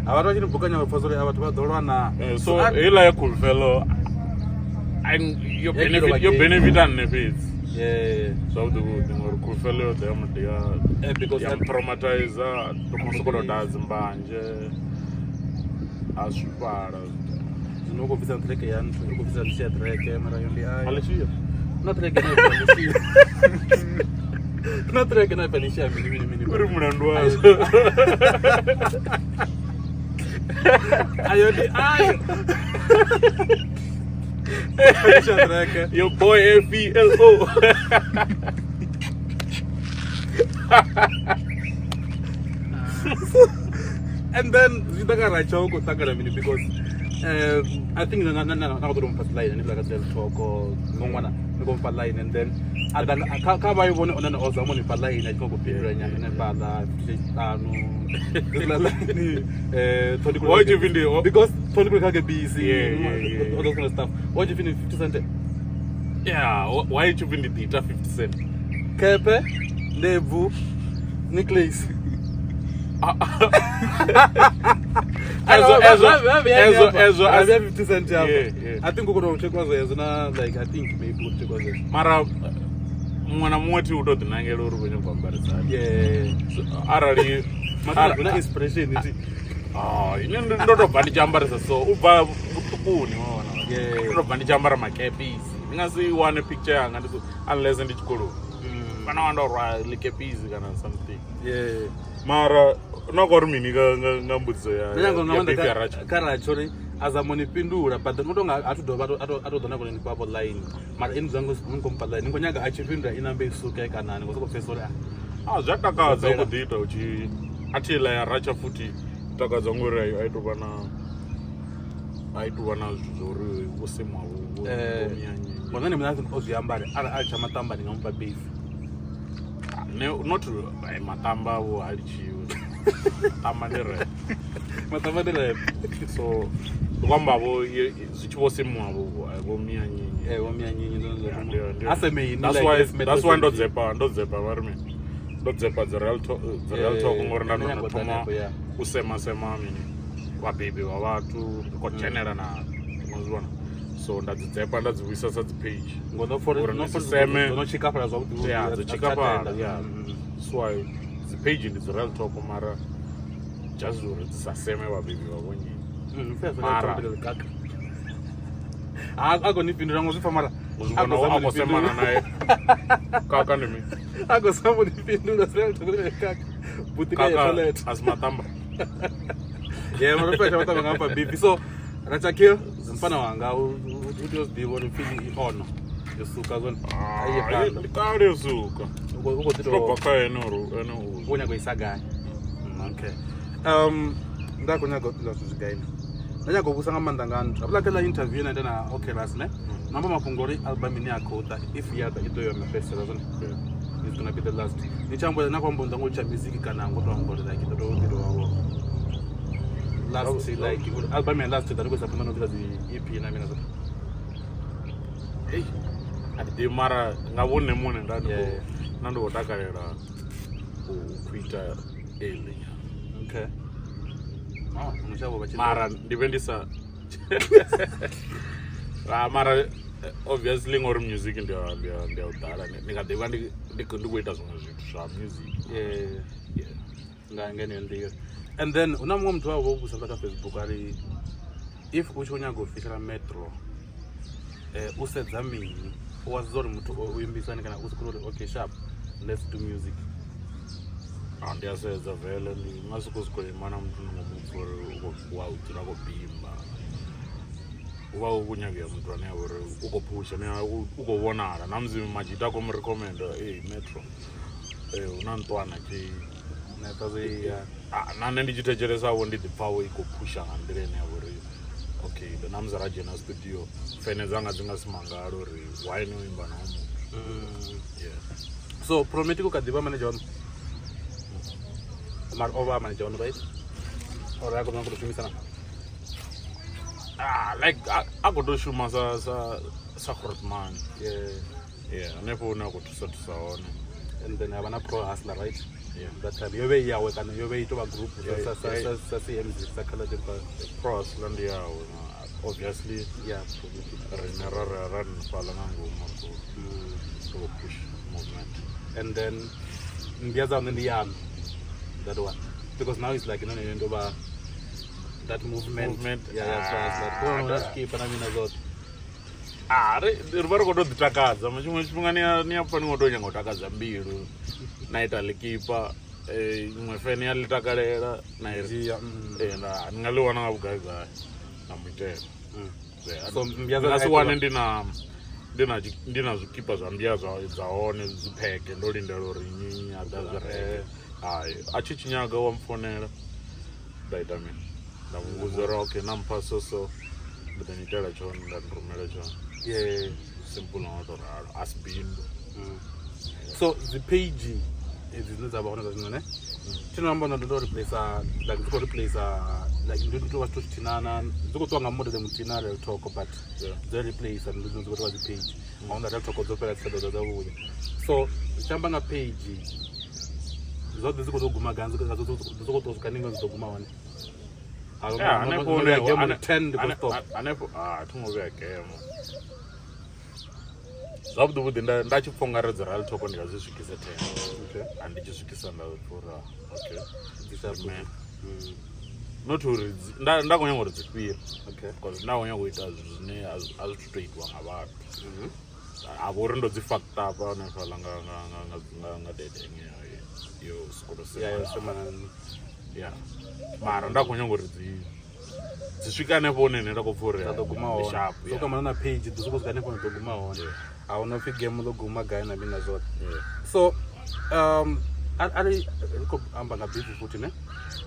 a vhathu vha tshi ni buka nyanga pfa uri a vhathu vha ḓo lwa na so heiḽa ya Khulufhelo yo benefit yo benefita nṋe fhedzi zwavhuḓi vhuḓi ngori Khulufhelo yo ḓa ya mudia ya traumatizer sokou tou daha dzimbanje a swifhala zwino u khou bvisa track ya nthu u khou bvisa nthu ya track mara yo ndi ayo Alishia na track na Felicia na track na Felicia mini mini mini uri mulandu wazwo ayo ndi ayo Felicia track your boy F E L O and then zwi ḓa kha ratsha u khou ṱangana mini because I think na na na na ḓo mpha line ni vhula ka thoko no ṅwana ni khou mpha line and then kha kha vha i vhone one o zama ni fha line a tshi khou fhindula nyana ne fhaḽa tshiṱanu la line Tony Why do you think they because Tony kha ke busy Yeah. all those kind of stuff. Why do you think 50 cent? Yeah, why do you think they ita 50 cent? Kepe, Ndebvu, Nicholas. Ezo As 50 cent apa. Yeah. I think ukona uchekwa zwezo na like I think maybe uchekwa zwezo. Mara muṅwe na muṅwe thi u tou ḓinangela uri khou nyanga u ambarisa hani. Yeah. So, arali Mara una inspiration ithi. Ah, ine ndo tou bva ndi tshi ambarisa so u bva vhuṱukuni wa wana. Yeah. Ndo tou bva ndi tshi ambara makepisi. Ndi nga si wane picture yanga ndi so unless ndi tshikoloni. Fana wa ndo rwa ḽikepisi kana something. Yeah. Mara no khou ri mini nga mbudziso ya Nṋe nyanga nga ya maanḓa beef ya Ratsha? kha Ratsha uri a zama u ni fhindula, but then u tonga a thi dovha a to ḓo na kona ni fha vho line, mara ini zwangu ni khou mpha line, ni khou nyaga a tshi fhindula i nambe i suke kana ni khou sokou pfesesa uri a Ah, zwi a takadza u Zwo khou ḓi ita u tshi a thi iḽa ya Ratsha futhi takadza ngori a i tou vha na a i tou vha na zwithu zwa uri vho semiwa vho Eh, mianyenya. Ngona ni muṋe o zwi amba uri arali a litsha maṱamba ni nga mufha beef. Ne not maṱamba vho ha litshiwe. Maṱamba ndi rap. Maṱamba ndi rap. So ndi khou amba vho zwi tshi vho semiwa vho vho mianyenya. Eh, vho mianyenya ndo Yeah, ndo a seme ini that's like why let's make that's why ndo this dzepa ndo dzepa vha ri mini ndo dzepa dzi real talk dzi real Eh, talk ngori nda nṋe ndo nyago thoma ḓa hanefho, yeah. u sema sema mini vhabebi vha vhathu ndi khou dzhenela na ngo zwi vhona so nda dzi dzepa nda dzi vhuisa sa dzi page Ngo no for Uri no ndi for si seme. dzo no tshikafhala zwavhuḓi. Yeah, dzo tshikafhala, yeah. Mm. So I dzi page ndi dzi real talk mara just uri dzi sa seme vhabebi vha vhonyi. Mm, fair, fair, Mara. fair, kaka. A a koni fhindula ngo zwi pfa mara Ngo zwi vhona a khou semana naye kaka ndi mini a khou zama u ni fhindula zwi a kaka buti ka kaka toilet. a si maṱamba. Yeah, mara pfa tsha nga pa beef. So Racha Kill mfana wanga u tea u zwi ḓivha uri pfi i ono yo suka zwone a iye Ah, phanḓa. ndi kale yo suka. U khou ḓi Zwi tou bva to kha ene uri ene u u nyaga u isa gai. Okay, nda khou nyaga u ḓivha zwithu zwigai nda nyaga u vhusa nga maanḓa nga nthu hafhaḽa kha ḽa interview ine nda na okay ras ne namba mafhungo uri album ine ya khou ḓa if ya ḓa i ḓo yo mafhedzisela zwone it's gonna be the last ni tshi amba na khou amba nda ngo tsha music kana ngo to amba uri like i ḓo to ḓi tou vha last like uri album ya last ḓa ni khou isa phanḓa na u bvisa dzi EP na mina zwoṱhe. Hey, a thi ḓivhi mara nga vhone muṋe nda ndi khou Yeah. nda ndi khou takalela u quita early nyana. Okay, oh mushavho vha tshi Mara ndi vhe ndi sa Ah, mara obviously ngori music ndi ya ndi ya ndi ya u ḓala ndi nga ḓivha ndi ndi khou ita zwiṅwe zwithu zwa music. Yeah. Yeah. Nga ngeneyo nḓila. And then hu na muṅwe muthu wa vho vhusa kha Facebook a ri if u tshi khou nyaga u fishela metro u sedza mini u wa sedza uri muthu o imbisani kana u sokou uri okay sharp let's do music. Ah, ndi a sedza vele ndi nga soko soko ima na muthu ndi ngo mupfa uri u khou wa u dzula khou bimba u vha u khou nyagea muthu ane a vha uri u khou phusha ane u khou vhonala na musi madzhita a khou mu recommenda ee metro hu na nṱwana ke Na pfa zwi ya Ah, na nṋe ndi tshi thetshelesa vho ndi ḓi pfa vho i khou phusha nga nḓila ine ya vha uri okay na musi ra dzhena studio fene dzanga dzi nga si mangalo uri why no imba na muthu. Yeah. So Promatic u kha ḓi vha manager waṋu mara o vha manager waṋu right or a khou tou shumisana? Ah, like a khou tou shuma sa sa sa grootman. Yeah. Yeah, hanefho hune a khou thusa thusa hone. And then havha na Pro Hustler, right? Yeah. That time yo vhe i yawe kana yo vhe i tou vha group Yeah, sa sa yeah. sa sa CMZ sa Colored Empire? Pro Hustler ndi yawe na obviously Yeah. riṋe ra ra ra nifhaḽa nga ngomu ri khou ri khou push movement. And then mbia dza nṋe ndi yanu that one because now it's like no no ndo vha that movement. Movement. Yeah, so it's like Ah, oh na skipa na mina zwoṱhe. Ah, ri ri vha ri khou tou ḓi takadza tshiṅwe tshifhinga ni a ni a pfa ni khou tou nyaga u takadza mbilu na ita ḽikipa iṅwe fene ya ḽi takalela na i ri Dzhia, nda ni nga ḽi wana nga vhugai gai na muitelo. So mbia Ndi dza nga si wane ndi na ndi na ndi na zwikipa zwa mbia zwa dza hone dzipheke ndo lindela uri nnyi nnyi a ḓa zwi renge. Hai, a tshi tshi nyaga wa mpfonela nda ita mini nda mu vhudza uri okay na mpha so so ndi ḓo ni itela tshone nda ni rumela tshone. Yeah. Simple nga u to ralo a si bindu. So dzi page edzi dzine dza vha hone zwa zwino ne thi no amba ndo ndo replace like dzi khou replace like ndi tou vha zwithu zwithihi na dzi khou ṱuwa nga modele muthihi na Real Talk but Yeah. dzo replace ndi dzi khou tou vha dzi page ahuna Real Talk dzo fhela dzi tsha ḓo dza vhuya. So zwi tshi amba nga page zwoṱhe dzi khou tou guma gai dzi khou tou swika ninga dzi ḓo guma hone? Yeah, hanefho hune game 10 ndi khou stop. Hanefho a thi ngo vhea game zwavhuḓi vhuḓi nda tshi pfha ungari dzi Real Talk ndi nga zwi swikise 10. Okay. A ndi tshi swikisa nda pfha uri ah, okay Dzi sharp. Man. Not uri nda nda khou nyaga uri dzi fhire Okay. because nda khou nyaga u ita zwithu zwine a zwi thu tou itiwa nga vhathu. A vha uri ndo dzi fucked up hanefhaḽa nga nga nga nga nga nga dedenge yo sokou tou Ya, yo semana. semana. Ya, mara nda khou nyanga uri dzi dzi swike hanefho hune nṋe nda khou pfha uri Dza ḓo guma ndi hone. sharp, So yeah. kama na page ḓo sokou swika hanefho hune ḓo guma hone. Yeah. A huna upfhi game ḓo guma gai na mini na zwoṱhe. Yeah. So arali ri khou amba nga beef futhi ne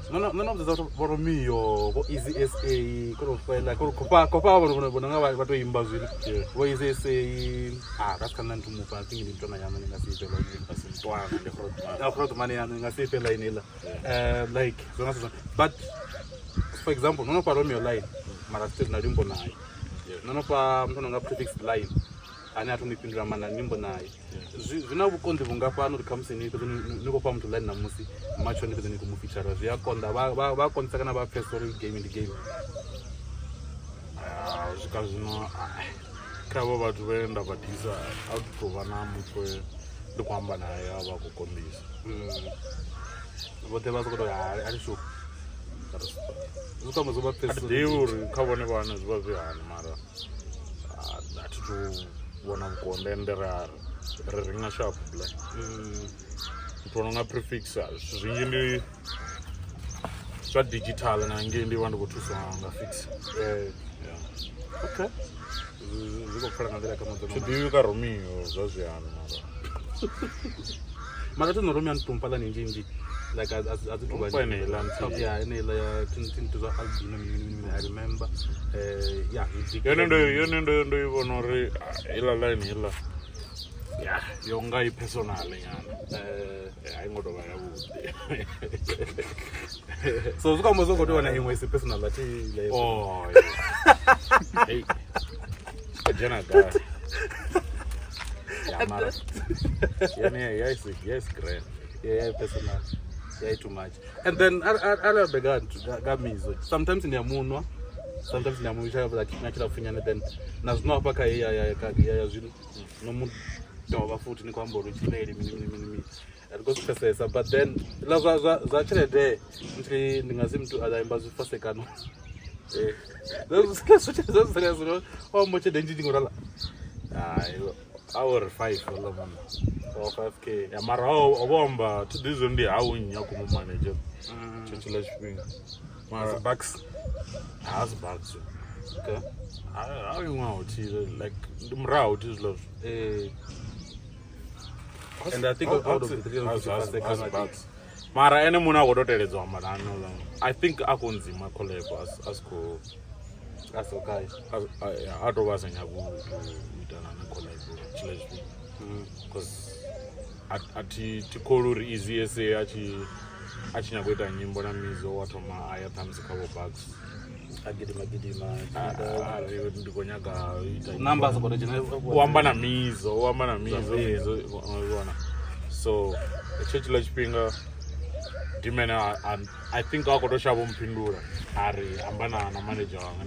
no no vhudzisa uri vho Romeo vho Easy SA koro fela koro khopa khopa vho vho nga vha to imba zwino Yeah. vho Easy SA ah that's kana nthu mufha I think ndi ntwana yana ni nga si fela A si ntwana, ndi Grootman. na Grootman yana ni nga si fela ine ila like zwona zwona but for example no no fha Romeo line mara still na limbo naye Yeah. no no fha muthu no nga prefix line ane a thu ni fhindula mana nyimbo naye zwi zwi na vhukonḓi vhungafhani uri khamusi ni fhedze ni khou fha muthu line ṋamusi matsho ni fhedze ni khou mu feature zwi a konḓa vha vha vha konḓisa kana vha pfesesa uri game ndi game. Ah, u swika zwino ah, kha havho vhathu vhe nda vha disa a thi tou vha na muthu we ndi khou amba naye a vha khou konḓisa. Vhoṱhe vha sokou tou a ri sure zwi khou amba zwo vha A thi pfesesa. ḓivhi uri kha vhone vhane zwi vha zwi hani mara ah, a thi thu vhona vhukonḓi ende ra ri ringa sharp black. Muthu ono nga prefix ah, zwithu zwinzhi ndi zwa digital na ngei ndi vha ndi khou thuswa nga fix. Yeah. Okay, zwi zwi khou pfala nga nḓila kha Thi maḓuvha ḓivhi ka Romeo zwa zwi hani mara mara thi no Romeo ani tumpa ḽa nnzhi nnzhi like a dzi tuvha Tumpa yeneiḽa nthihi. ya yeneiḽa ya thin zwa albino mini mini mini I remember yeah he did. Yone ndo yone ndo ndo i vhona uri ah, heiḽa line heiḽa ya yo nga i personal nyana. A i ngo tou vha yavhuḓi. So zwi khou amba zwo khou tou wana iṅwe isi personal a thi le Oh, yeah. Hey. Dzhena gai? Ya mara. Yone ya isi ya isi grand. Yeah, personal yeah too much and then ara bega ga mizo sometimes ndi a munwa sometimes ndi a munwa like na tshilapfunyana then na zwino hafha kha ya ya ya ya zwino no mu dovha futhi ni khou amba uri tshileli mini mini mini mini ri khou zwi pfesesa but then la zwa zwa zwa tshelede ntri ndi nga si muthu a imba zwi fasekano zwa zwa o amba tshelede nnzhi ndi ngo rala. Hai, a wo ri 5 oḽa munna. O 5k. Ya mara o vho amba thi ḓivhi zwo ndi hau nnyi a khou mu manager tshentshiḽa tshifhinga. Mara bucks. Ha si bucks. Okay. Ha iṅwe ho thi like ndi murahu thi zwiḽa zwithu. And I think out of the 355 Has seconds, I think. bucks. Mara ene muṋe a khou tou teledzwa amba na nṋe oḽa. I think a khou nzima collab a si khou That's okay. A tou vha a sa nyagi u ita na nṋe collab tshiḽa tshifhinga. Because a thi thi kholi uri Easy SA a tshi nyaga u ita nyimbo na Mizo wa thoma a ya ṱhamusi kha vho Bucks. A gidima gidima. A ri ndi khou nyaga u ita nyimbo. Numbers got dzhena. U amba na Mizo, u amba na Mizo, Zwa- Mizo wa vhona. So tshe tshiḽa tshifhinga Dimene I think a khou tou shavha u mphindula a ri amba na na manager wanga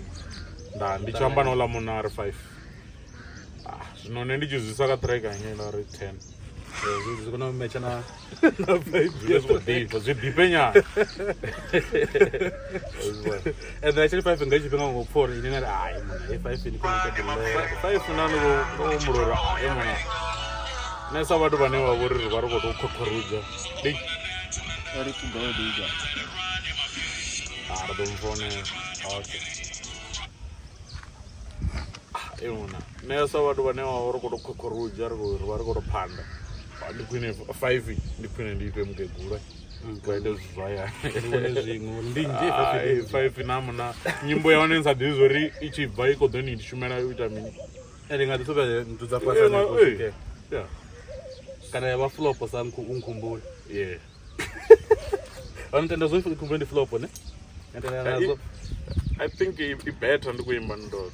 nda ndi tshi amba na uḽa munna a ri 5. Ah, zwino nṋe ndi tshi zwisa kha track hangei nda ri 10. Zwi kona u metsha na na vibe. Zwi vhe zwi khou ḓifha zwi ḓifhe nyana. And then actually 5 nga tshifhinga ngo pfha uri ine na ri ai muna e 5 ndi khou ita Five na ndo ndo humbula uri e muna nṋe sa vhathu vhane vha vhori ri vha ri khou tou khokhorudzha ndi Ready to go, DJ. a ri ḓo mufounela. Okay. E muna nṋe sa vhathu vhane vha vha ri khou tou khokhorudzha ri khou ri vha ri khou tou phanda ndi khwine 5 ndi khwine ndi ifhe mukegula vha ite zwithu zwa hayani. Ndi vhone zwiṅwe ndi nnzhi Ah, 5 five na muna nyimbo ya hone ni sa ḓivhi zwori i tshi bva i khou ḓo ni shumela u ita mini. Ende nga ḓi sobe nthu dza fhasi Eh, hanefho eh, swike. yeah. Kana ya vha flop sa nkhu u nkhumbule. Yeah. Vha ntenda zwo nkhumbule ndi flop ne. Ntenda nazo. I think i better ndi kuimba ndoṱhe.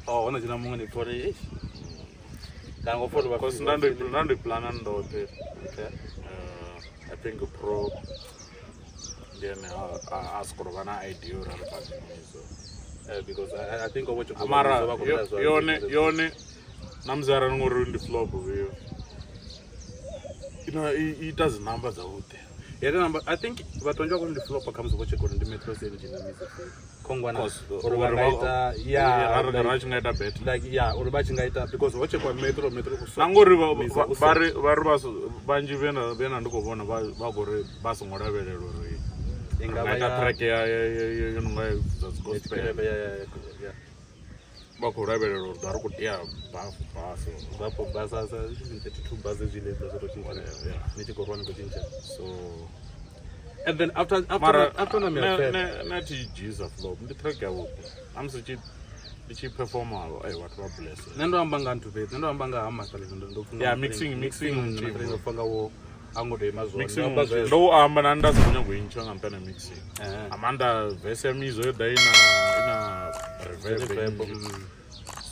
Oh, hona dzhena muṅwe ndi pfha uri eish. Kana ngo pfha uri vha Because nda ndo i plana ndoṱhe. Okay. I think pro ndi ene a sokou tou vha na idea uri a ri fake so. Because I think o vho Mara yone yone na musi arali ngori ndi flop vhuyo. Ina i ita dzi number dzavhuḓi. Yena namba I think vhathu vhanzhi vha khou ri ndi flop kha musi vho tsheka uri ndi Metro CNG na Mizo khongwana uri vha nga ita yeah ra tshi nga ita better like yeah uri vha tshi nga ita because ho tshekwa Metro Metro u so na ngori Mizo u so. vha ri vha ri vhanzhi vhe na ndi khou vhona vha khou ri vha songo lavhelela uri I nga nga vha ita ya track ya yo no nga dza dzi gospel yeah, yeah. Vha khou lavhelela uri ḓa ri khou tea bafu baso Bafo basa sa 32 basa zwi ledza zwo to tshintsha Yeah. ni tshi khou rwa ni khou tshintsha so and then after after mara after na ne- mia ne thi dzhia flop ndi track yavhuḓi na musi tshi ndi tshi performa eh vhathu vha bless nṋe ndo amba nga nthu fhedzi nṋe ndo amba nga ha mastering ndo pfha Yeah, mixing- mixing mastering ndo pfha nga wo a ngo to ima zwone mixing Ndo amba zwezwo. ndo u amba na nda si khou nyanga u intsha nga nṱhani ha mixing Eh. amanda verse ya mizo yo ḓa ina ina reverb Reverb, nnzhi. mm.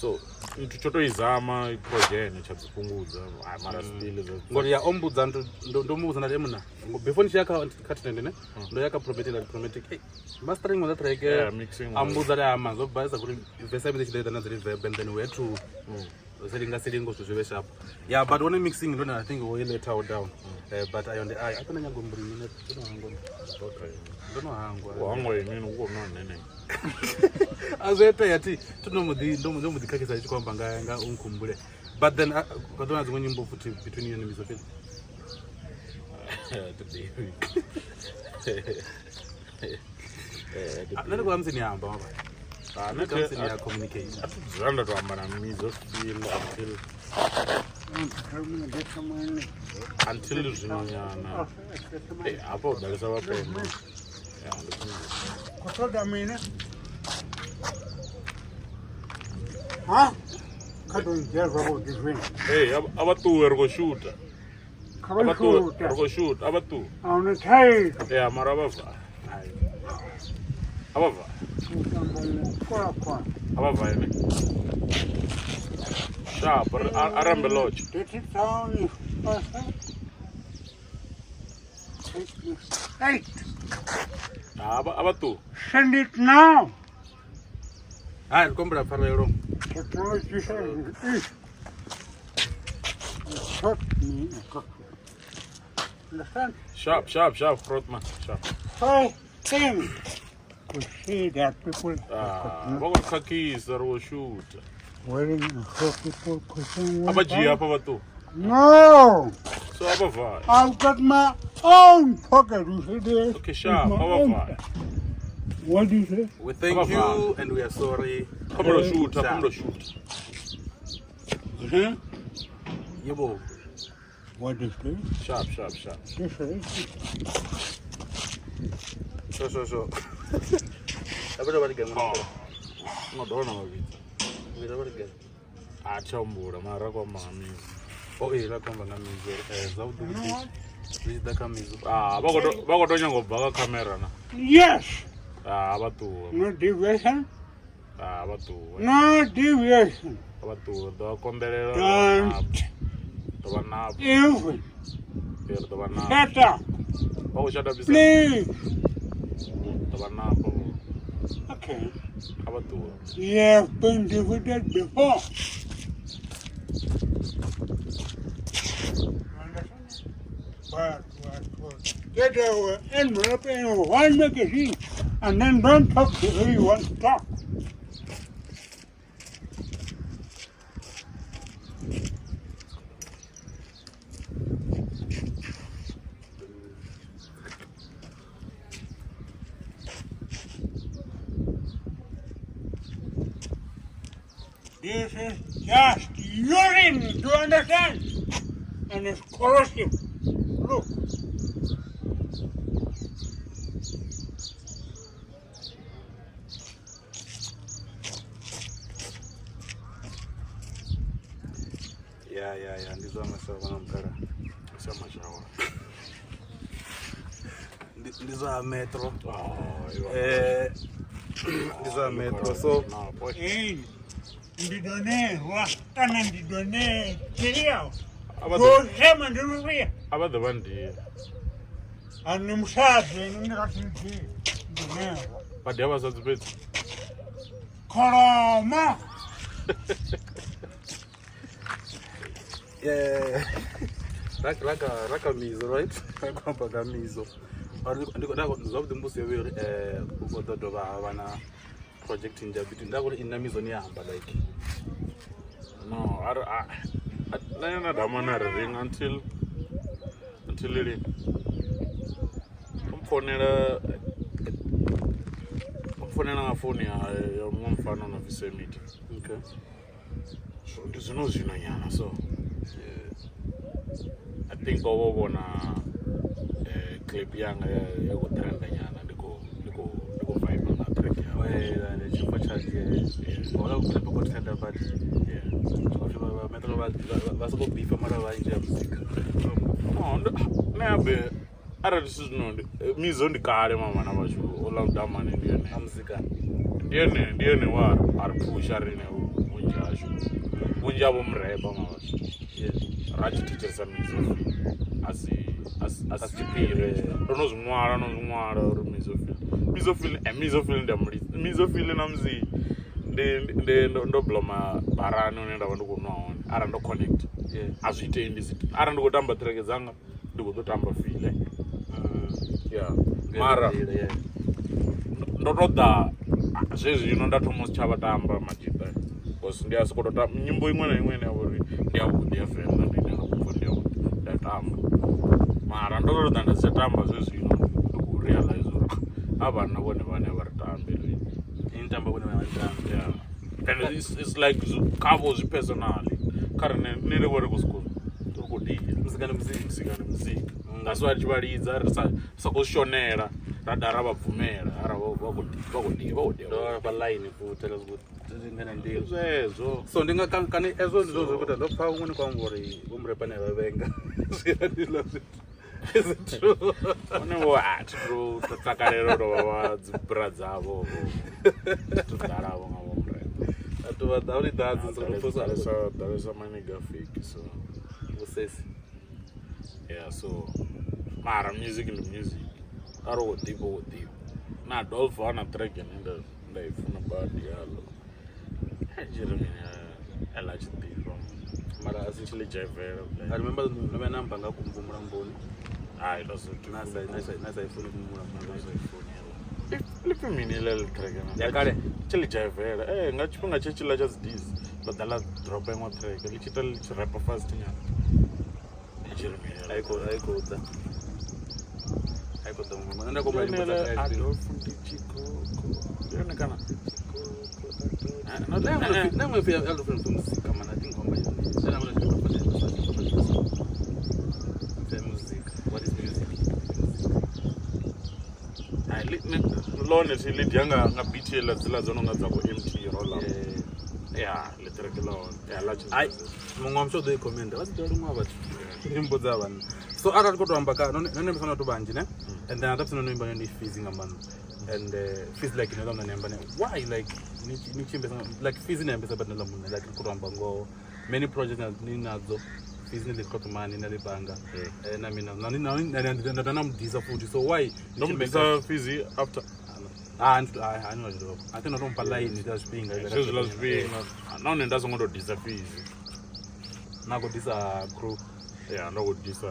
So nthu tsho to i zama projene tsha dzi fhungudza. Ai, mara still Ngori ya ombudza ndo muvhudza ndati muna before ndi tshi ya kha trend ne ndo ya kha Promatic ndati Promatic hey, mastering on that track. Yeah, mixing Ambudza ri ama zwo baisa kuri verse ya tshi ḓo ita na dzi reverb and then we had to selinga selingo zwithu zwi vhe sharp. Yeah, but one mixing ndo I think we let her down. But ayo ndi ayo a nyago mburi mine ndo hangwa ndo no hangwa. U hangwa inini u khou nwa nene. A zwo itea thi thi ndo mbo ḓi ndo mbo ḓi khakhisa tshi khou amba nga u nkhumbule but then ka ḓo na dziṅwe nyimbo futhi between you and Mizo Phil. Thi ḓivhi. Nṋe ndi khou musi ni amba mavha. Ah, Nṋe nṋe kha musi ni thi- ya communicate. A thi dzula nda to amba na Mizo Phil until zwino nyana. Eh, hafha ho ḓalesa vhapembe. Ya, ndi khwine. Khou ṱoḓa mini? Ha? Kha ḓo ndzhia zwavhuḓi zwino. Hey, a vha ṱuwe ri khou shuta. Kha A vha vha ṱuwe shute. ri khou shuta, a vha ṱuwe. A huna thaidzo. Ya, mara a vha vae. A vha vae. Mutambo kola khona. A vha vae ne. Sharp, a rambe lodge. Dirty town is perfect. Take me straight. A vha ṱuwe. Send it now. Hai ri kombela pfarelo. Technology says it is. You shot me in a cockpit. Understand? Sharp, sharp, sharp, Grootman. Sharp. First thing to see that people Ah, vha khou khakhisa ri khou shuta. wearing a saw people pushing A vha dzhie hafha vha ṱuwe. No! So a vha vae. I've got my own pocket, you see this? Okay, sharp, My a vha own vae. What do you say? We thank A vha you and we are sorry. Khombela u shuta, khombela u shuta. Huh? Yebo. What is this? Sharp, sharp, sharp. This is Sho sho sho. Avha vha ligana. Nga dovha na mavhidza. Vha vha ligana. A thi humbula mara ra kwamba nga Mizo. Oh eh la kwamba nga Mizo. Eh zwavhuḓi vhuḓi. Zwi tshi ḓa kha Mizo. Ah, vha khou to nyanga u bva kha khamera na. Yes! Ah, vha ṱuwe. No deviation. Ah, vha ṱuwe. No deviation. Vha ṱuwe, ḓo vha konḓelela. Don't Ḓo vha navho. even Ri ḓo vha navho. shut up. Vha khou shut up. Please. Ḓo vha navho. Okay. A vha ṱuwe. You have been defeated before. You understand? But what, get our envelope in one magazine and then don't talk to anyone. Stop. This is just urine, do you understand? And it's corrosive. Look. Ya ndi zwa mashawa na mukala. Sa mashawa. Ndi zwa Metro. Oh, iwa. Eh ndi zwa Metro so Napo. Hey, ndidonerwa kana ndidonetiriwa A vha ḓo zosema ndiruria a vha ḓo vha ndi. ani musadzi ndikatiti ndinerwa Vha dia vhasadzi fhedzi. kholomo. Yeah. Ra ka Mizo, right? Ra khou amba nga Mizo. Ndi zwavhuḓi mbudziso yo uri u khou ḓo dovha ha vha na project nnzhi ya beat. Nda khou ri nṋe Mizo ni amba like No, nṋe na Damani a ri ring until lini mpfonela nga founu ya muṅwe mufana no pfi Semit. Okay. So ndi zwino zwino nyana, so I think o vhona clip yanga ya khou trenda nyana, ndi khou vibe na track yawe. Well, tshifo tsha wala clip ko trenda, but vha metro vha soko bifa mara vhanzhi ya muzika. No, nṋe abe arali zwithu zwino Mizo ndi kale mama na vhathu ola Damani ndi ene a muzika. Ndi ene wa a ri phusha rine vhunzhi hashu, vhunzhi havho murepa ma vhathu ra tshi thetshelesa Mizo asi tshiphiri, ro no zwi ṅwala, no zwi ṅwala uri Mizo feel, Mizo feel, Mizo feel ndi a mulidza Mizo feel na musi ndi ndo bloma barani hune nda vha ndi khou nwa hone, arali ndo connect a zwi itei ndi si arali ndi khou tamba track dzanga ndi khou ḓo tamba file, yeah, mara ndo to ḓa zwezwino nda thoma u si tsha vha tamba madzhita, because ndi a sokou tou tamba nyimbo iṅwe na iṅwe ine ya vha uri ndi yavhuḓi ya Venḓa, ndi ine nda khou pfha ndi yavhuḓi, nda tamba. Mara ndo to ḓa nda si tsha tamba zwezwino, ndi khou realize uri a vhanna vhone vhane vha ri tambe lini. Ini tamba vhone vha tamba. Yeah, and it's like khavho zwi personally, kha rine nṋe ri vha ri khou sokou ri khou dia. Muzika ndi muzika. Muzika ndi muzika, that's why ri tshi vha lidza ri sa khou shonela, ra da ra vha bvumela ara vha khou dia, vha khou dia. Ndo vha line futhi la zwi ngena ndilo. Zwezwo. So ndi nga kani ezwo ndi zwo zwi ndo pfa huṅwe ni khou amba uri vho murepane vha vhenga zwi ndi ḽa zwithu. Is it true? Hone vho a thi tu takalela u dovha vha dzi bra dzavho vho to ḓalavho nga vho murepa. Vhathu vha ḓa uri ḓadze ndo pfusa. Ḓalesa, ḓalesa maniga fake, so vhusesi. Yeah, so mara music ndi music, arali wo ḓifha wo ḓifha. Na Adolfo ana track ine nda i funa badi yaḽo a tshi ri mini ela tshi ḓifha Mara a si tshi ḽi dzhaivela. I remember ndo vha namba nga kumvu mulamboni. Hayi, ndo Na sa ifuni kumvu mulamboni. Lipfi mini iḽa ḽi track na Ya kale? Tshi ḽi dzhaivela nga tshifhinga tshe tshiḽa tsha dzi dis ḽa ḓa ḽa dropa iṅwe track ḽi tshi ita ḽi tshi rapa fast nyana ḽi tshi ri mini. Ai ko ḓa. Ai ko ḓa muṅwe. Nda komba nyimbo dza kale. Adolfo ndi tshikoko, ndi yone kana? Na mwe pia Adolfo ndi muzika man, I think ngoma yone. Nda ngona ndi muzika. What is music? Hai, ḽone thi ḽi dia nga beat heiḽa dziḽa dzo no nga dza vho MT roll up. Ya ḽi track ḽa hone ya ḽa tshi Ai, muṅwe wa muthu o ḓo i commenta vha dzi ḓo luṅwe vhathu nyimbo dza vhanna. So arali khou to amba ka no no no to vhanzhi ne, and then atapsina no imba ndi Fizzy nga maanḓa, and Fizzy like no ḽa amba ne why like ni tshimbesa like Fizzy ni ambesa but na ḽa munna like khou to amba ngoho many projects na ni nadzo Fizzy ni ḽi khotomani na ḽi banga. Na mina na na na na mudisa futhi, so why? Ndo mudisa Fizzy after. Ah, ah, ah, no, I think no mpa line dza zwifhinga. Zwezwiḽa zwifhinga nahone nda songo to disa Fizzy. Na khou disa crew. Ya, ndo khou disa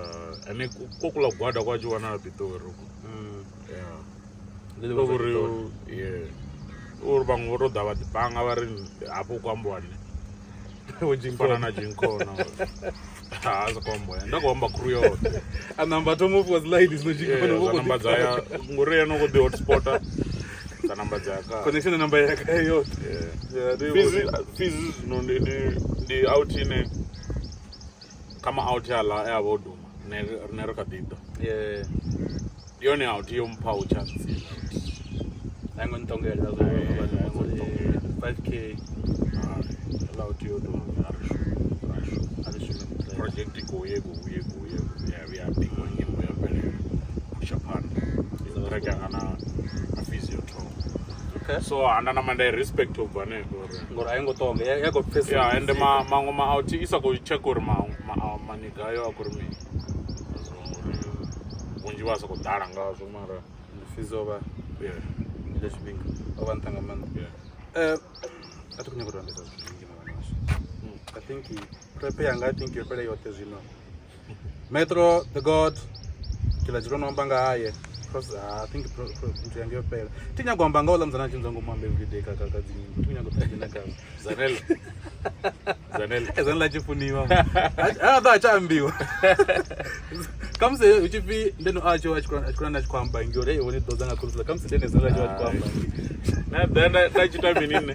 ane kokuḽa gwada kwa tshi wanala Pitori uko. Ya. Ndo uri ye uri vhaṅwe vho to ḓa vha ḓi banga vha ri hafho ku ambiwa nṋe fana na Jinkona ha sa khou ambiwa, nda khou amba crew yoṱhe. A namba thoma u fhiwa dzi line zwino Jinkona. Dza namba dza ya ngori ene u khou ḓi hotspota dza namba dza ya kha connection namba ya kha yoṱhe. Yeah, Fizzy Fizzy zwino ndi out ine kha ma out aḽa e a vha o duma rine ri kha ḓi ḓa. Ndi yone out yo mphaho chance. A ngo ntongela zwo. A ngo ntongela. 5K. Ela out yo to a ri shume, ra shuma. A ri shume. Project i khou ye khou ye khou ye ya vhuya bikwa nyimbo ya fhelela pusha phanḓa track yanga na Fizzy yo thoma. Okay. So anda nama nda i respect u bva hanefho uri Ngori a i ngo tonga ya khou pfesa. Yeah, ende ma maṅwe ma out i sa khou check uri ma maniga ayo a khou ri mini. So uri vhunzhi vha sa khou ḓala ngazwo mara Fizzy o vha ile tshifhinga o vha nṱha nga maanḓa. A thi khou nyanga u to ambesa zwithu zwinzhi na vhana vhashu. I think prep yanga, I think yo fhela yoṱhe zwino. Metro the God ke ḽa tshilo no amba nga haye. Cross, I think nthu yanga yo fhela. Thi nyago amba nga uḽa mudzana a tshi nzwa ngomu amba everyday kha kha kha dzi nyimbo. Thi nyago ṱha dzhena khazwo. Zanele. Zanele. Zanele a tshi funiwa. A ḓo a tshi ambiwa. Khamusi hu tshi pfi ndeno a tshi a tshi a tshi a tshi khou amba ngori hey wone ḓodza nga khonzela khamusi ndene Zanele a tshi a tshi khou amba. Na ḓa nda nda tshi ita mini nṋe?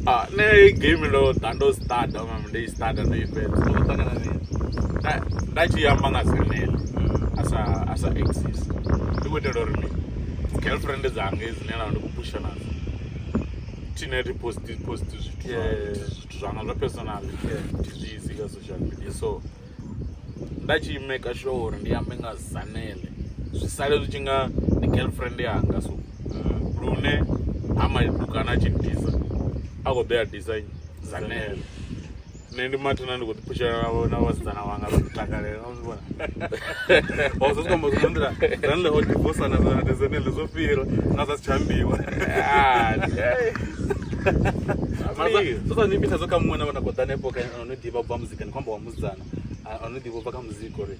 Ah, nṋe game ndo ḓa ndo start mama ndo i start ndo i fhedza. Ndo ṱangana naye. Nda nda tshi amba nga Zanele asa asa exist. Ndi khou itela uri mini? Girlfriend dzanga dzine nda vha ndi khou pusha nadzo. Thine thi post post zwithu zwithu zwanga zwa personal thi zwi isi kha social media so nda tshi maker sure uri ndi ambe nga Zanele zwi sale zwi tshi nga ndi girlfriend yanga so lune ha madukana a tshi disa a khou ḓo ya disa Zanele nṋe ndi mathina ndi khou ḓi phushela navho na vhasidzana vhanga vha ḓi takalela wa zwi vhona. O zwo swika zwo nḓila Zanele o divorce na na Zanele zwo fhira na zwa si tsha ambiwa. Ah, hey. Mara zwo sa ni mpitha zwo kha muṅwe na vhana khou ḓa hanefho kha no ḓivha u bva muzika ni khou amba wa musidzana a no ḓivha u bva kha muzika uri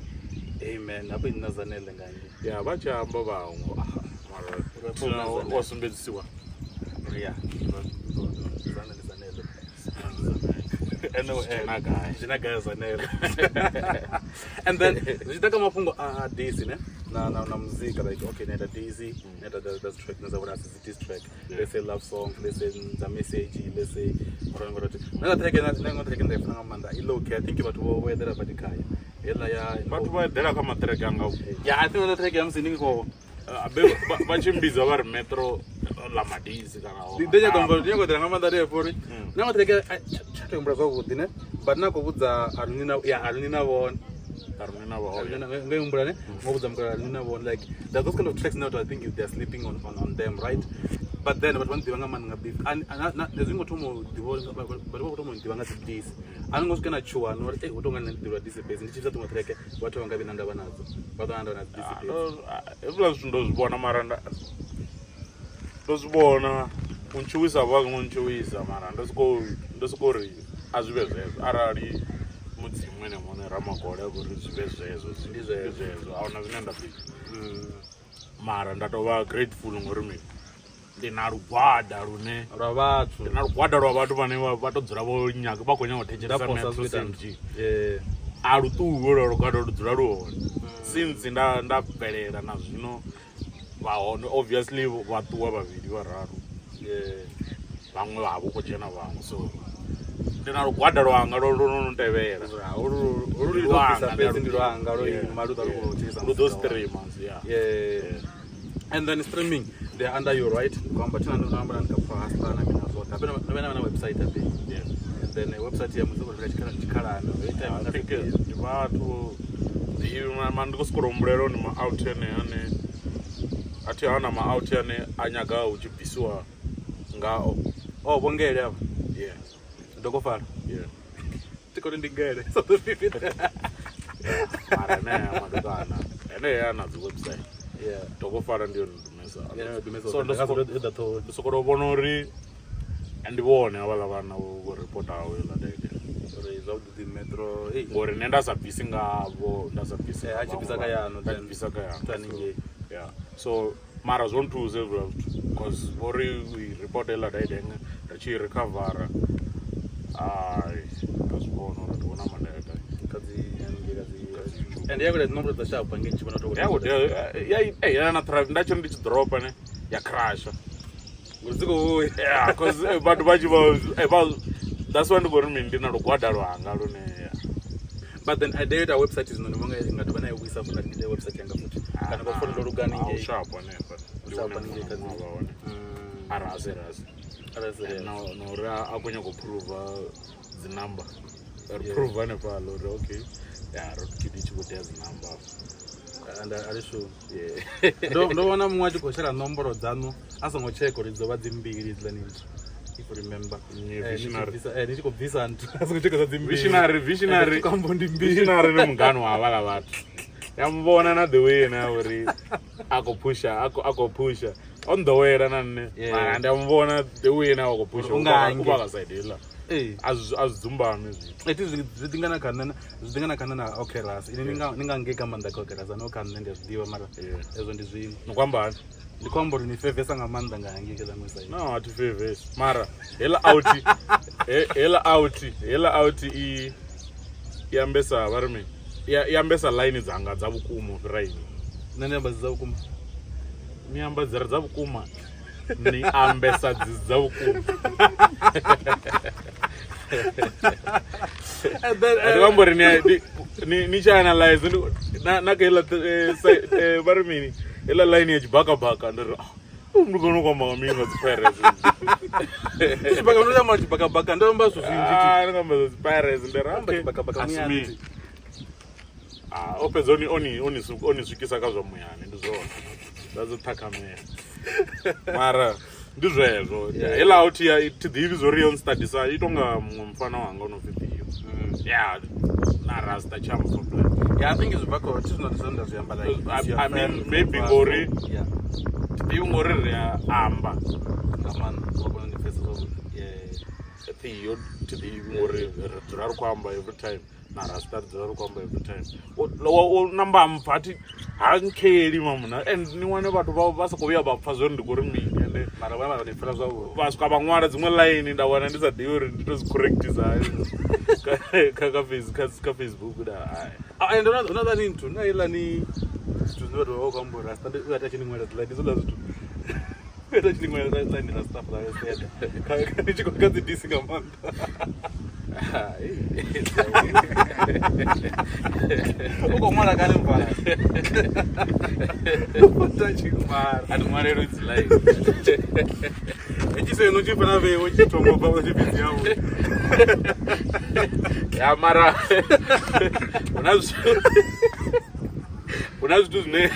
hey man hafho ini na Zanele nga ngei. Ya vha tshi amba vhaṅwe ah, mara Thina wa sumbedzisiwa Ya. Zanele Zanele. Dzhena gai. Dzhena gai Zanele. And then zwi tshi ḓa kha mafhungo a Daisy ne na na na muzika like okay neta Daisy neta the track na dza vhona dzi diss track let's say love song let's say dza message let's say ngoro ngoro na track na na ngo track nda ifuna nga maanḓa i low key I think vhathu vho vho eḓela badi khayo heiḽa ya vhathu vha eḓela kha maṱireke anga yeah I think na track ya musi ndi khou vha tshi mmbidza vha ri metro ḽa madisi kana ndi nyaga ndi nyaga eḓela nga maanḓa hanefho uri na nga track tsha to humbula zwavhuḓi ne but na khou vhudza aruni na ya aruni na vhone aruni na vhone nga humbula ne ngo vhudza mukala aruni na vhone like there are those kind of tracks now I think they are sleeping on them right but then vhathu vha ḓivha nga maanḓa nga beef and hezwi ngo thoma u ḓivha vhathu vha khou thoma u ḓivha nga dzi diss a ngo swika na tshuwa no uri eh hu tonga nṋe ndi ḓivha diss base ndi tshi bvisa dziṅwe track vhathu vha nga vhi na ndavha nadzo vha ḓo na ndavha na dzi diss base hezwiḽa zwithu ndo zwi vhona mara ndo zwi vhona u ntshuwisa vha ngo ntshuwisa mara ndo soko ndo soko ri a zwi vhe zwezwo arali mudzimu ene muṋe ramakole a khou ri zwi vhe zwezwo Ndi zwezwo. zwezwo ahuna zwine nda ḓo ita mara nda tou vha grateful ngori mini ndi na lugwada lune lwa vhathu ndi na lugwada lwa vhathu vhane vha to dzula vho nyaga vha khou nyaga u thetshelesa Metro CMG a lu ṱuwi lwa lugwada lu dzula lu hone since nda nda bvelela na zwino vha hone obviously vha ṱuwa vhavhili vhararu vhaṅwe vha vho khou dzhena vhaṅwe so ndi na lugwada lwanga lwo lwo no tevhela holu lwanga fhedzi ndi lwanga lwo ima lu ḓo lu khou thetshelesa lu ḓo streama yeah and then streaming they are under you right ndi khou amba thina ndo amba na kha hustler na mina zwoṱhe habe na na na website habe yeah and then website ya musi uri tshikhala tshikhalana every time I think ndi vhathu ma ndi khou sokou humbulela uri ma out ane ane a thi hana ma out ane a nyaga hu tshi bvisiwa ngao oh vhongele avha yeah ndokofala yeah thi khou ri ndi ngele South Africa mara enea madokana enea na dzi website yeah tokofala ndi yone dumesa yeah dumesa so ndo ndo ḓa ṱhohoni ndo sokou vhona uri ndi vhone havhaḽa vhana vho ripotaho heiḽa deke uri zwavhuḓi ḓi metro hey ngori nṋe nda sa bvisi ngavho nda sa bvisi Eh, a tshi bvisa kha yanu, nda tshi then bvisa kha yanu to haningei. So, yeah so mara zwo nthusa hezwiḽa zwithu cause vho ri report heiḽa daidenge ri tshi rikhavara ai nda zwi vhona uri ndi vhona mandela kha dzi haningei kha dzi and ya kuda nomboro dza sharp ngei tshi vhona to ya kude ya ya na traffic nda tshi ri ndi tshi dropa ne ya crasha ngori dzi khou vhuya yeah cause vhathu vha tshi vha that's why ndi khou ri mini ndi na lugwada lwanga lune yeah. But then idea ita website zwino ndi vhonga nga dovha na i vhuisa futhi ndi website yanga futhi kana vha fono ndo lugani Ah, ngei u sharp hanefha ndi sharp hune haningei kha dzi- muṅwe wa vha hone a rase rase Arali na na uri a khou nyanga u prova dzi number ri prove hanefhaḽa uri okay ya ro kid i tshi khou tea dzi number afha. and a ri shumi Yeah. ndo vhona muṅwe a tshi khou shela nomboro dzanu a songo check uri dzo vha dzi mbili hedziḽani nthu if you remember Yeah, visionary. Ni tshi khou bvisa nthu a songo tsheka dza dzi mbili Visionary, visionary. Tshi khou amba ndi mbili Visionary ndi mungani wa havhaḽa vhathu ya muvhona na the way ene uri a khou phusha a khou phusha o nḓowela na nṋe Yeah. mara ndi a muvhona the way ene a khou phusha Uri ungange. u vha kha side heiḽa Ee. A zwi dzumbami zwithu. Eti zwi ḓi nga na kha nṋe, zwi ḓi nga na kha nṋe na okay ras. Ini ni nga ngei ka maanḓa kha okay ras, no kha nṋe ndi a zwi ḓivha mara hezwo ndi zwiṅwe. Ni khou amba hani? Ndi khou amba uri ni fevesa nga maanḓa nga hangei kha ḽa side. No, a thi fevesi. Mara heiḽa out heiḽa out heiḽa out i i ambesa vha ri mini? I ambesa line dzanga dza vhukuma u fhira ini. Nṋe ndi amba dzi dza vhukuma. Ni amba dzi re dza vhukuma. Ni ambesa dzi dza vhukuma. And then Ndi amba uri ni ni tshi analyze na kha heiḽa vha ri mini? Heiḽa line ya tshibakabaka ndi ri ndi kona u kwamba nga mini nga dzi pirates. Tshibaka ndo amba tshibakabaka ndo amba zwithu zwinzhi. Ah, ndi amba dzi pirates ndi ri Amba tshibakabaka asi muyani. mini. Ah, o fhedza oni swikisa kha zwa muyani ndi zwone. Zwa dzi ṱhakhamela. Mara ndi zwezwo. Heiḽa out ya thi ḓivhi zwori yo nstadisa i tonga muṅwe mufana wanga ono pfi Theo. Yeah, na rasta chama for black. Yeah, I think it's back or zwino ndi zwone nda zwi amba like it's your I mean, friend, maybe but- ngori yeah, thi ḓivhi ngori ri a amba nga maanḓa wa kona u ni pfesesa zwavhuḓi. Yeah. Theo thi ḓivhi ngori ri dzula ri khou amba every time na rasta ri dzula ri khou amba every time. O namba mpfa thi ha nkheli mamuna and ni wane vhathu vha sa khou vhuya vha pfa zwori ndi khou ri mini ende Mara vhona vha ni pfela zwavhuḓi. vha swika vha ṅwala dziṅwe line nda wana ndi sa ḓivhi uri ndi to dzi correctisa hani kha Facebook da hai. Ah, and another thing too, na ila ni zwithu zwine vhathu vha vha khou amba uri rasta ndi u ita tshi ni ṅwala dzi line, ndi zwiḽa zwithu. U ita tshi ni ṅwala dzi line rasta for the rest. Kha ni tshi khou kha dzi disi nga maanḓa. U khou ṅwala kani mfana? U ita tshi ṅwala. A thi ṅwalelwi dzi line. Hetshi seno tshi fana vheiwe tshi thoma u bva tshi fhedzi yavho. Ya mara huna zwithu zwine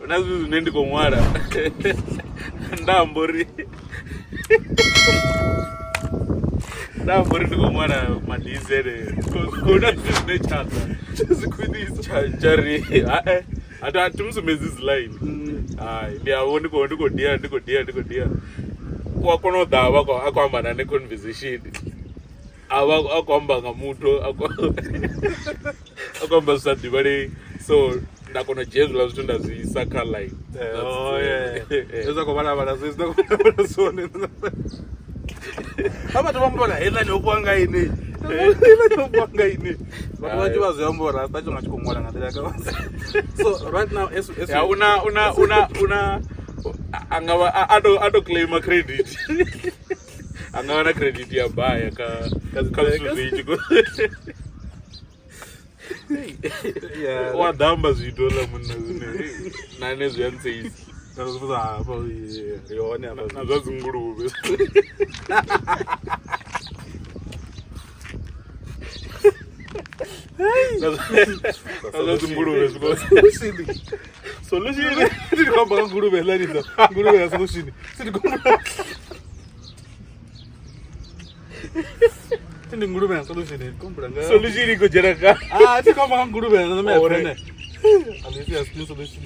huna zwithu zwine ndi khou ṅwala nda amba uri ndi khou ṅwala madizele huna zwithu zwine tsha ḓa Zwi khwinisa. tsha ri hae a thi musumbedzi dzi line. Hai ndi avho ndi khou dia u a kona u ḓa avha a khou amba na nṋe conversation a vha a khou amba nga muthu a khou amba zwi sa ḓivhalei so nda kona u dzhia hezwiḽa zwithu nda zwi isa kha line. Oh yeah. Zwi khou vhala vhala zwi khou vhala zwone. Ha vhathu vha amba uri heiḽa ni ofhiwa nga ini. Heiḽa ni ofhiwa nga ini. Vhathu vhanzhi vha zwi amba uri rasta tshi nga tshi khou ṅwala nga nḓila ya ka. So right now as Ya una anga vha a to claim credit. Anga wana credit ya baya kha zwithu zwinzhi. Yeah. Wa ḓamba zwithu oḽa munna zwine na nṋe zwi a ntseisa. Ri hone hafha. Na zwa dzinguluvhe. Na zwa dzinguluvhe zwi khou- Solution. Ndi khou amba nga nguluvhe heiḽani ḓa. Nguluvhe ya solution. Si ndi khou Thi ndi nguluvhe ya solution ndi khou humbula nga Solution i khou dzhena kha Ah, thi khou amba nga nguluvhe ya ṋama ya Ore. pfene. Alisi ya skin solution.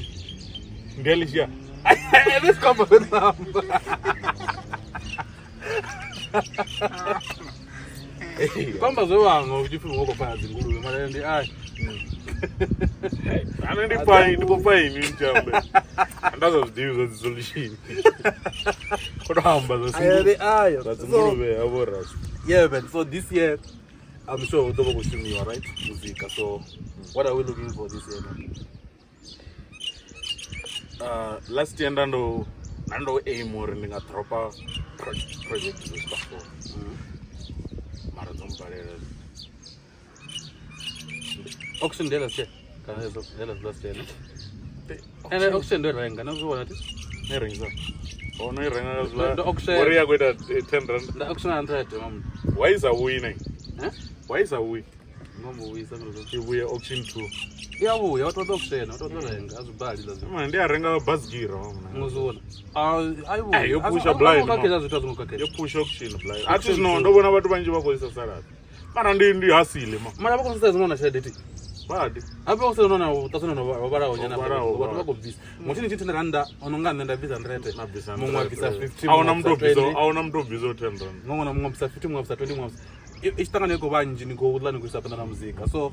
Ndi a lishia. This khou amba zwe nda amba. Khou amba zwe vhaṅwe hu tshi pfi hu khou fana dzinguluvhe mara ndi ai. Ana ndi pfa ndi khou pfa ini ntshambe. Nda sa zwi ḓivhi zwa dzi solution. Khou to amba zwa Aya ndi ayo. zwa dzinguluvhe havho rasi. Yeah, man. So this year, I'm sure hu ḓo vha khou shumiwa, right? Muzika. So what are we looking for this year, man? Last year nda ndo aim uri ndi nga dropa project dzo swika 4. Mara dzo mbalela. Auction ndi last year. Kana ndi last year, ne? Ene auction ndo renga, na zwi vhona ti? Ni rengisa. Ono i renga nga zwiḽa. Ndo auction. Uri ya khou ita 10 rand. Nda auction 100 mamu. Why isa vhuyi ne? Eh? Why isa vhuyi? Ngombo vhuisa ndo. I vhuye auction 2. Ya vhuya, wa ṱoḓa auction, wa ṱoḓa renga, a zwi bali ḽa zwi. Mama ndi a renga bazigira mama. Ngo zwi vhona. Ah, ai vhuya. Eh, yo pusha blind, Ka mama. khetha zwithu a zwi ngo khakhela. Yo push auction blind. A thi zwino ndo vhona vhathu vhanzhi vha khou isa salad. Mara ndi hasile ma. Mara vha khou sedza na tshelede ti. Badi. Habe o sena na u ṱasana no vhalaho nyana Vho vhalaho, vhathu vha khou bvisa. Muthu ni tshi 10 randa ono nga nṋe nda bvisa 100. Na bvisa Muṅwe a bvisa 50. A huna muṅwe muthu a bvisa o bvisa, 20. a huna muthu o bvisa 10 rand. Muṅwe na muṅwe a bvisa 50, muṅwe a bvisa 20, muṅwe a bvisa i tshi ṱangana i khou vhanzhi ni khou ḽa ni khou isa phanḓa na muzika. So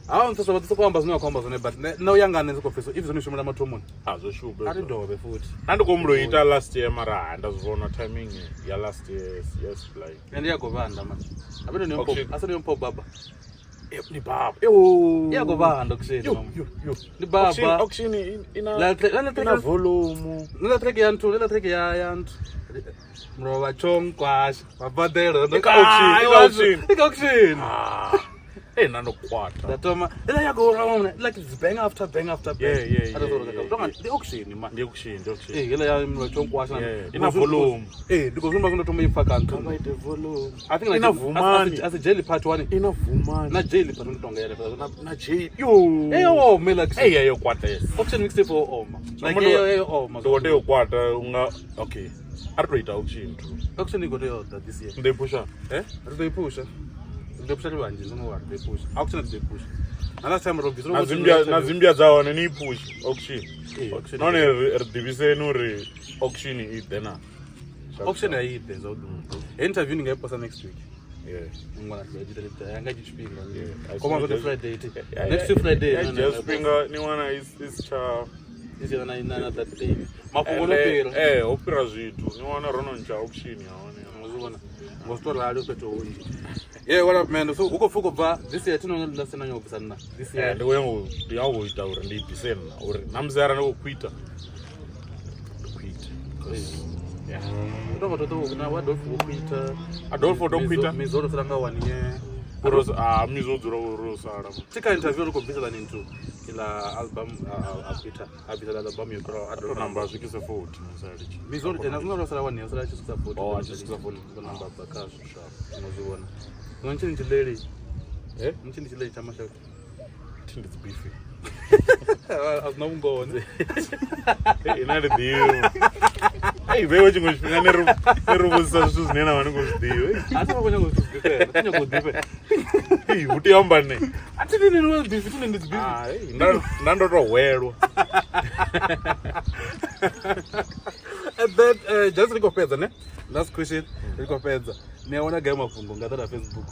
ha ntsesa vha ḓo sokou amba zwine vha khou amba zwone but nṋe u ya nga nṋe ndi sokou pfesa if zwo ni shumela mathomoni A zwo shuba. a ri dovhe futhi. Nda ndi khou humbula u ita last year mara ha nda zwi vhona timing ya last year yes like. Nṋe ndi ya khou vhanda man. Habe ndi Auction. mpho asa ndi mpho baba. Ndi baba. Yo. Ya khou vhanda auction. Yo yo yo. Ndi baba. Auction ina La la ina volume. Lela track ya nthu, lela track ya nthu. Mulovha chonkwasha, mabadelo ndo Ika auction, ika auction. Ika auction. Ah. Eh na ndo kwata. Nda thoma ela ya go round like it's bang after bang after bang. Yeah, yeah, A ri yeah, ḓo yeah, tonga yeah. ndi auction man. Ndi auction, ndi auction. Eh, ela ya mulovha chonkwasha. Yeah, ina volume. Eh, ndiko zuma ndo thoma ipfa ka nthu. ite volume. I think like Ina vumani. As a jail part 1. Ina vumani. Na jail part 1 tonga yele. Na J. Yo. Eh, oh, me like. Eh yeah yo kwatesa. Auction mixtape o oma. Like Someone- eh eh oma. Ndi khou tea u kwata unga okay. A ri tou ita auction tu. Auction i khou tea u ḓa this year. Ndi i pusha. Eh? Ri ḓo i pusha. Ri ḓo pusha ri vhanzhi no ri ḓo i pusha. Auction ri ḓo i pusha. Na last time ro bvisa Na dzimbya na dzimbya dza hone ni i push auction. Eh, auction. Nahone ri ḓivhiseni uri auction i ḓe na. Auction ya i ḓe zwa u. Interview ni nga i posta next week. Yeah. Ngwana ri ḓo ita ya nga tshifhinga. Yeah. Koma zwo Friday ti. Yeah, Next yeah, Friday. yeah, just tshifhinga ni wana is tsha Is na na na that day. Mafhungo no Ende, fhira. Eh, ho fhira zwithu. Ni wana ro no ntsha auction ya hone. Ngo zwi vhona. Ngo zwi to rali fhethu hunzhi. Yeah, what up man? So uko fuko bva this year tino la sena nyo bvisa nna. This Eh, year. ndi khou nyanga u ndi nyanga u ita uri ndi i bvise nna uri na musi arali ndi khou quita ndi quite. Yeah. Ndo to to na wa Adolf wo quita. Adolf o to quita? Mizoro sala nga one year. Uri ah mizo dzula uri sala. Tika interview ri khou bvisela ni nthu ila album a quita. A bvisela album yo kro To Adolf. namba swikise 40 musi tshi. Mizoro ena zwino ro sala one year sala tshi swikisa 40. Oh, a tshi swikisa 40. Ndo namba bva khazwo. Ngo zwi vhona. Ngo ntshi ndi tshileli. Eh? Ntshi ndi tshileli tsha mashaka. Thi ndi dzi beef. A zwi na vhungoho. Eh, ina ndi ḓivhi. Ei, vheiwe tshiṅwe tshifhinga ni ri vhudzisa zwithu zwine na vha ni khou zwi ḓivha. A thi khou nyanga u zwi ḓifhela. Thi nyanga u ḓifhela. Ei, hu tea u amba nṋe. A thi ni ni beef, thi ni ndi beef. Ah, ei, nda ndo to hwelwa. And then just ri khou fhedza ne. Last question ri khou fhedza. Ni a wana gai mafhungo nga ḓa Facebook.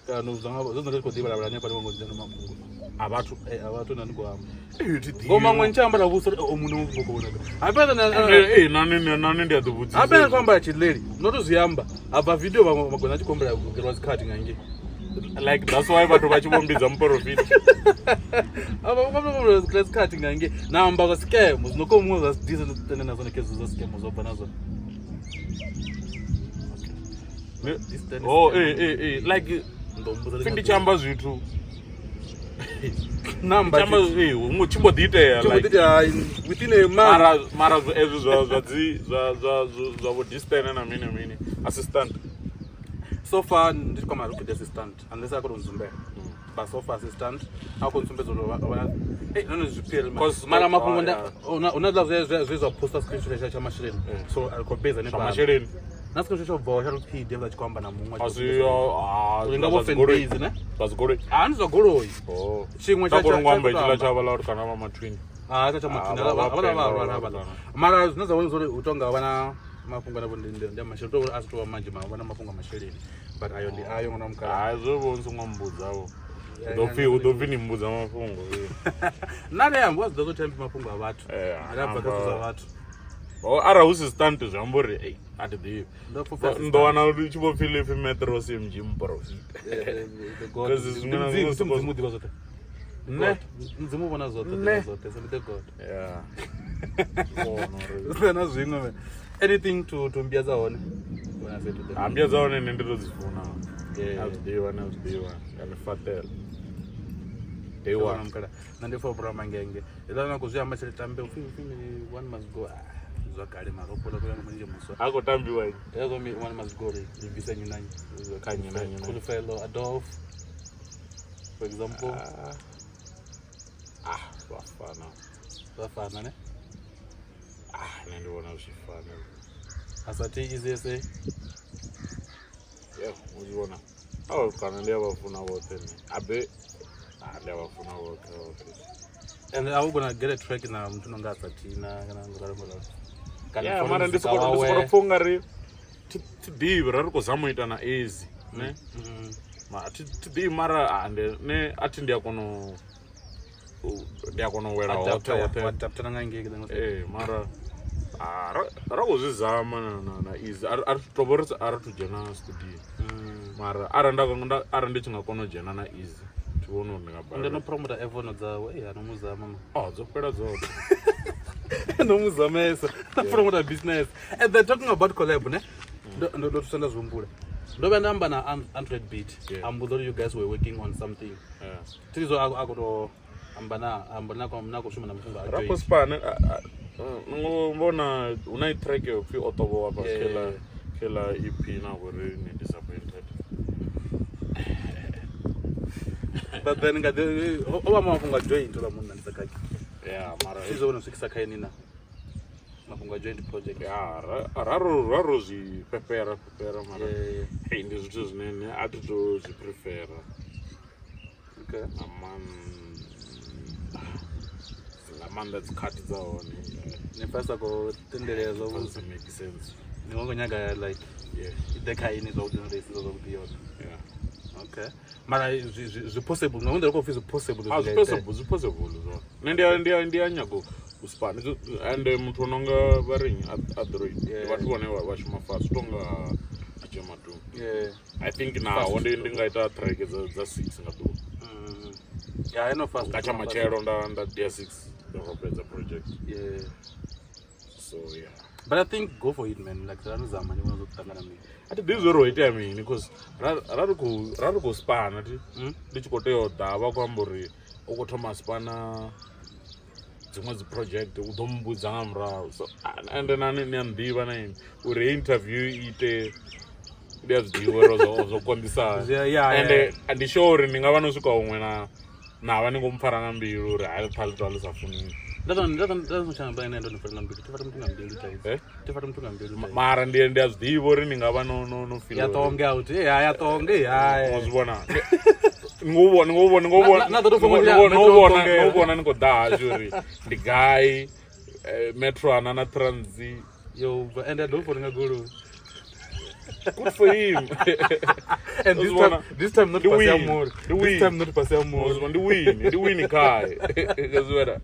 Kana no zwa nga zwo ri khou ḓivha lavhala hanefha ni ngo dzhena mafhungo. A vhathu. Eh, a vhathu na ni khou amba. Ei, thi ḓivhi. Ngo maṅwe ni tshi amba na vhusa uri o muṋe mafhungo khou vhona. Habe na Eh, nani ndi a ḓi vhudzisa. habe na khou amba tshileli. No to zwi amba. Habva video vhaṅwe magona a tshi khou humbela u gerwa dzikhadi nga ngei. Like that's why vhathu vha tshi vho mbidza muporofita. Ava vha vha dzikhadi nga ngei. Na amba zwa scam, zwino kho muṅwe zwa disa tende na zwone kezo zwa scam zwo bva na zwone. Oh, eh eh eh like Ndo mbudza pfi ndi tshi amba zwithu. namba Tshi amba eh hu tshi mbo ḓi itea like within a month. mara mara ezwi zwa zwa dzi zwa zwa zwa vho distance na mini mini assistant. So far ndi tshi kwama recruit assistant unless a khou tou nzumbela. But so far assistant a khou ntsumbedza uri vha eh no no zwiphiri Cause- mara mafhungo ah, nda yeah. huna zwa zwe zwa posta screenshot tsha masheleni. So a khou beza Zwa hanefhaḽa. masheleni. Na screenshot tsho bvaho tsha PDF vha tshi khou amba na muṅwe. A si ah Uri nga vho zwa dzigoloi. fan base ne? Zwa dzigoloi. Ah ndi zwa goloi. Oh. Tshiṅwe Nda tsha kona u amba tsha hetshiḽa tsha vhaḽa uri kana vha matwini. Ah tsha mathina Ah, vha vha vha vha vha vha vha vha. Mara zwine zwa vhona uri u tonga vha na mafhungo na vho ndi ndi masheleni to a si tovha manzhi mara vha na mafhungo a masheleni. But ayo ndi ayo ṅwana wa mukalaha. Hai zwo vho songo mbudza vho. U ḓo pfi ni mbudza mafhungo. Na ri amba zwi ḓo thembi mafhungo a vhathu. Eh, Ri abva kha zwithu zwa vhathu. Oh, arali hu si stunt zwi amba uri ei a thi ḓivhi. Ndo pfupha Ndo wana uri tshi vho pfi ḽipfi Metro CMG muporofita. The God. Because zwiṅwe na Ndi zwiṅwe Mudzimu Mudzimu ḓivha zwoṱhe. Ne. Mudzimu u vhona zwoṱhe Ne. ḓivha zwoṱhe so ndi the God. Yeah. Vhona uri Zwi na zwiṅwe man. Anything to mbia dza hone. Wanna say to them. Ha mbia dza hone nṋe ndi to dzi funa. Yeah. A zwi ḓivha na zwi ḓivha nga ni fhaṱela. Day Wana one. mukala. Na ndi for bra mangenge. Ila na kuzwi amba tshele tambe upfi upfi mini one must go. Ah, zwa kale maropola kwa nga manje muswa. Ha khou tambiwa ini. Yazo mi one must go ri bvisa nnyi na nnyi. Kha nnyi na nnyi na nnyi. Khulufhelo Adolf. For example, Ah, vhafana. zwa fana ne? Ah, nṋe ndi vhona zwi tshi fana. Asati easy SA. Yeah, u zwi vhona. Awa kana ndi a vha funa vhoṱhe nṋe. Abe Ndi a vha funa vhoṱhe vhoṱhe. And are we gonna get a track na muthu no nga Satina kana ngoralo ngoralo? Kana Yeah, for mara ndi muzika soko ndi wawe. soko pfa ungari thi thi ḓivhi ra ri khou zama u ita na easy ne ma thi thi ḓivhi mara ah, ndi ne a thi ndi a kona ndi a kona u wela hoṱhe Adapter, hoṱhe adapter nga ngei kana ee mara ah, ra ra khou zwi zama na na na easy a ri tou vha ri a ri thu dzhena studio mara arali nda arali ndi tshi nga kona u dzhena na easy thi vhoni uri ndi nga Ndo balelwa no promoter evono dzawe, eh ano muzama. oh dzo fhela dzoṱhe No muzamesa. Promoter business. And then talking about collab ne? Ndo ndo ndo thusa nda zwi humbula. Ndo vhuya nda amba na Android Beat. Yeah. A mbudza uri you guys were working on something. Yeah. Tirizo a khou amba na amba na na khou shuma na mafhungo a ra joint. khou spana ngo vhona hu na track yo pfhi o ṱovhowa fha Yeah. khela khela EP na vhori ni disappointed But then nga ḓi o vha mafhungo a joint ola munna ndi sa khakhi. yeah mara Tirizo vhono swikisa kha ini na mafhungo a joint project. ya ra ro ra ro zwi fhefhera fhefhera mara Yeah. hey ndi zwithu zwine nṋe a thi to zwi prefera Okay. nga maanḓa nga maanḓa dzikhati dza hone Ni pfa sa khou tendelea zwavhuḓi. doesn't make sense Ni ngo nyaga like yeah i ḓe kha ini zwavhuḓi no tou zwavhuḓi yone. yeah Okay. Mara zwi zwi zwi possible nga ngomu khou pfi zwi possible a zwi zwi nga itea. possible zwi possible zwo nṋe ndi a ndi a ndi a nyaga u spana and muthu o nonga vha ri nnyi Android ndi Yeah. vhathu vhane vha shuma fast zwi tonga DJ Madu Yeah. I think naho ndi ndi nga ita track dza dza 6 nga ḓuvha Yeah, I know fast. nga tsha matshelo nda nda dia 6 ndo ro fhedza project Yeah. so yeah But I think go for it man. Like rano zama ni vhona zwo ṱangana mini. a thi ḓivhi zwo ri ho itea mini cause ra ra ri khou ra ri khou spana thi Mm. ndi tshi khou tea u ḓa vha khou amba uri u khou thoma spana dziṅwe dzi project u ḓo mbudza nga murahu so ende na ni a nḓivha na ini uri heyi interview i ite ndi a zwi ḓivha uri zwo zwo konḓisa Yeah, ende yeah. ndi sure uri ni nga vha no swika huṅwe na na vha ni khou mpfara nga mbilu uri hai pfa ḽi ḽi sa funi Nda ndo nda ndo tshana ba ine ndo ni fara nga mbilu. Ti fara muthu nga mbilu type. Eh? Ti fara muthu nga mbilu. type. mara ndi ndi a zwi ḓivha uri ni nga vha no no no feel Ya uri- tonge out. Yeah, ya tonge. Ngo Yeah. zwi vhona ni ngo vhona ni ngo vhona Na- na ḓo tou ni fhungo ngo metro vhona ṱongela. no vhona ni khou ḓa hashu uri ndi gai metro ana na transi Yo, and I don't for nga goloi. good for him And this Uzwi vhona? time, this time not Ndi pasi ya win. muri. Ndi This win. time not pasi ya Ngo zwi muri. vhona, ndi win ndi win khae Ngo zwi vhona?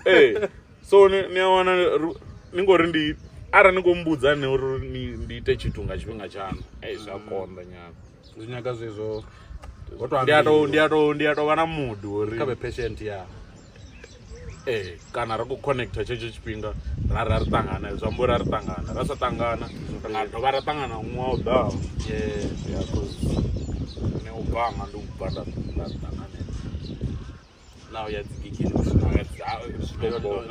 eh so ni ni a wana ni ngori ndi arali ni khou mbudza nṋe uri ni ndi ite tshithu nga tshifhinga tshaṋu ei zwi a konḓa nyana Zwi nyaga zwezwo. Ho to ndi a to ambiwa. ndi a to ndi a to vha na mood uri Kha vhe patient ya. ee kana ri khou connecta tshetsho tshifhinga ra ra ri ṱangana zwi amba uri a ri ṱangana ra sa ṱangana ri nga dovha ra ṱangana ṅwaha u ḓaho Yeah. yeah, 'cause nṋe u bva hanga ndi u bva nda nda ṱangana Now ya dzigigini. Zwi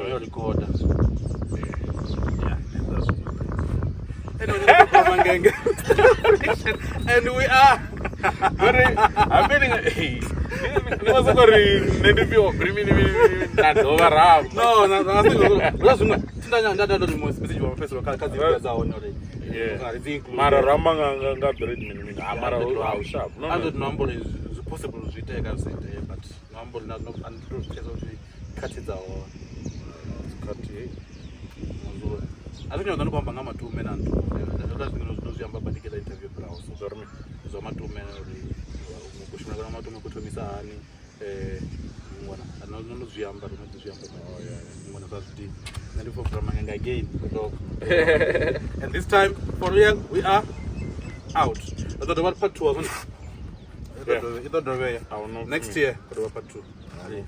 Yo recorder. Yeah, that's Anyway, and we are uri hambe ni nga ni nga soko ri nṋe ndi fhiwa ri mini mini mini nda dovha ra amba no no no no zwiṅwe nda nda nda ndi message wa professor kha kha dzi dza hone uri Yeah. ri dzi include mara ro amba nga nga nga bread mini mini ha mara ha u sharp no ando no no amba uri zwi possible zwi itee kana zwi sa itee but no amba uri na no and to pfesa uri khathi dza hone khathihi a thi nyaga ndi khou amba nga matume na nthu ndo zwiṅwe zwino zwi amba badi kela interview fhiraho so zwa uri mini zwa matume uri kushumela kwa matume ku thomisa hani ngwana no no zwi amba ro no ḓi zwi amba ngwana zwa zwi nṋe ndi for Manganga again and this time for real we are out ri ḓo dovha part 2 wa zwone Yeah. i ḓo dovhea A hu na next upfi year ri ḓo dovha part 2 mini.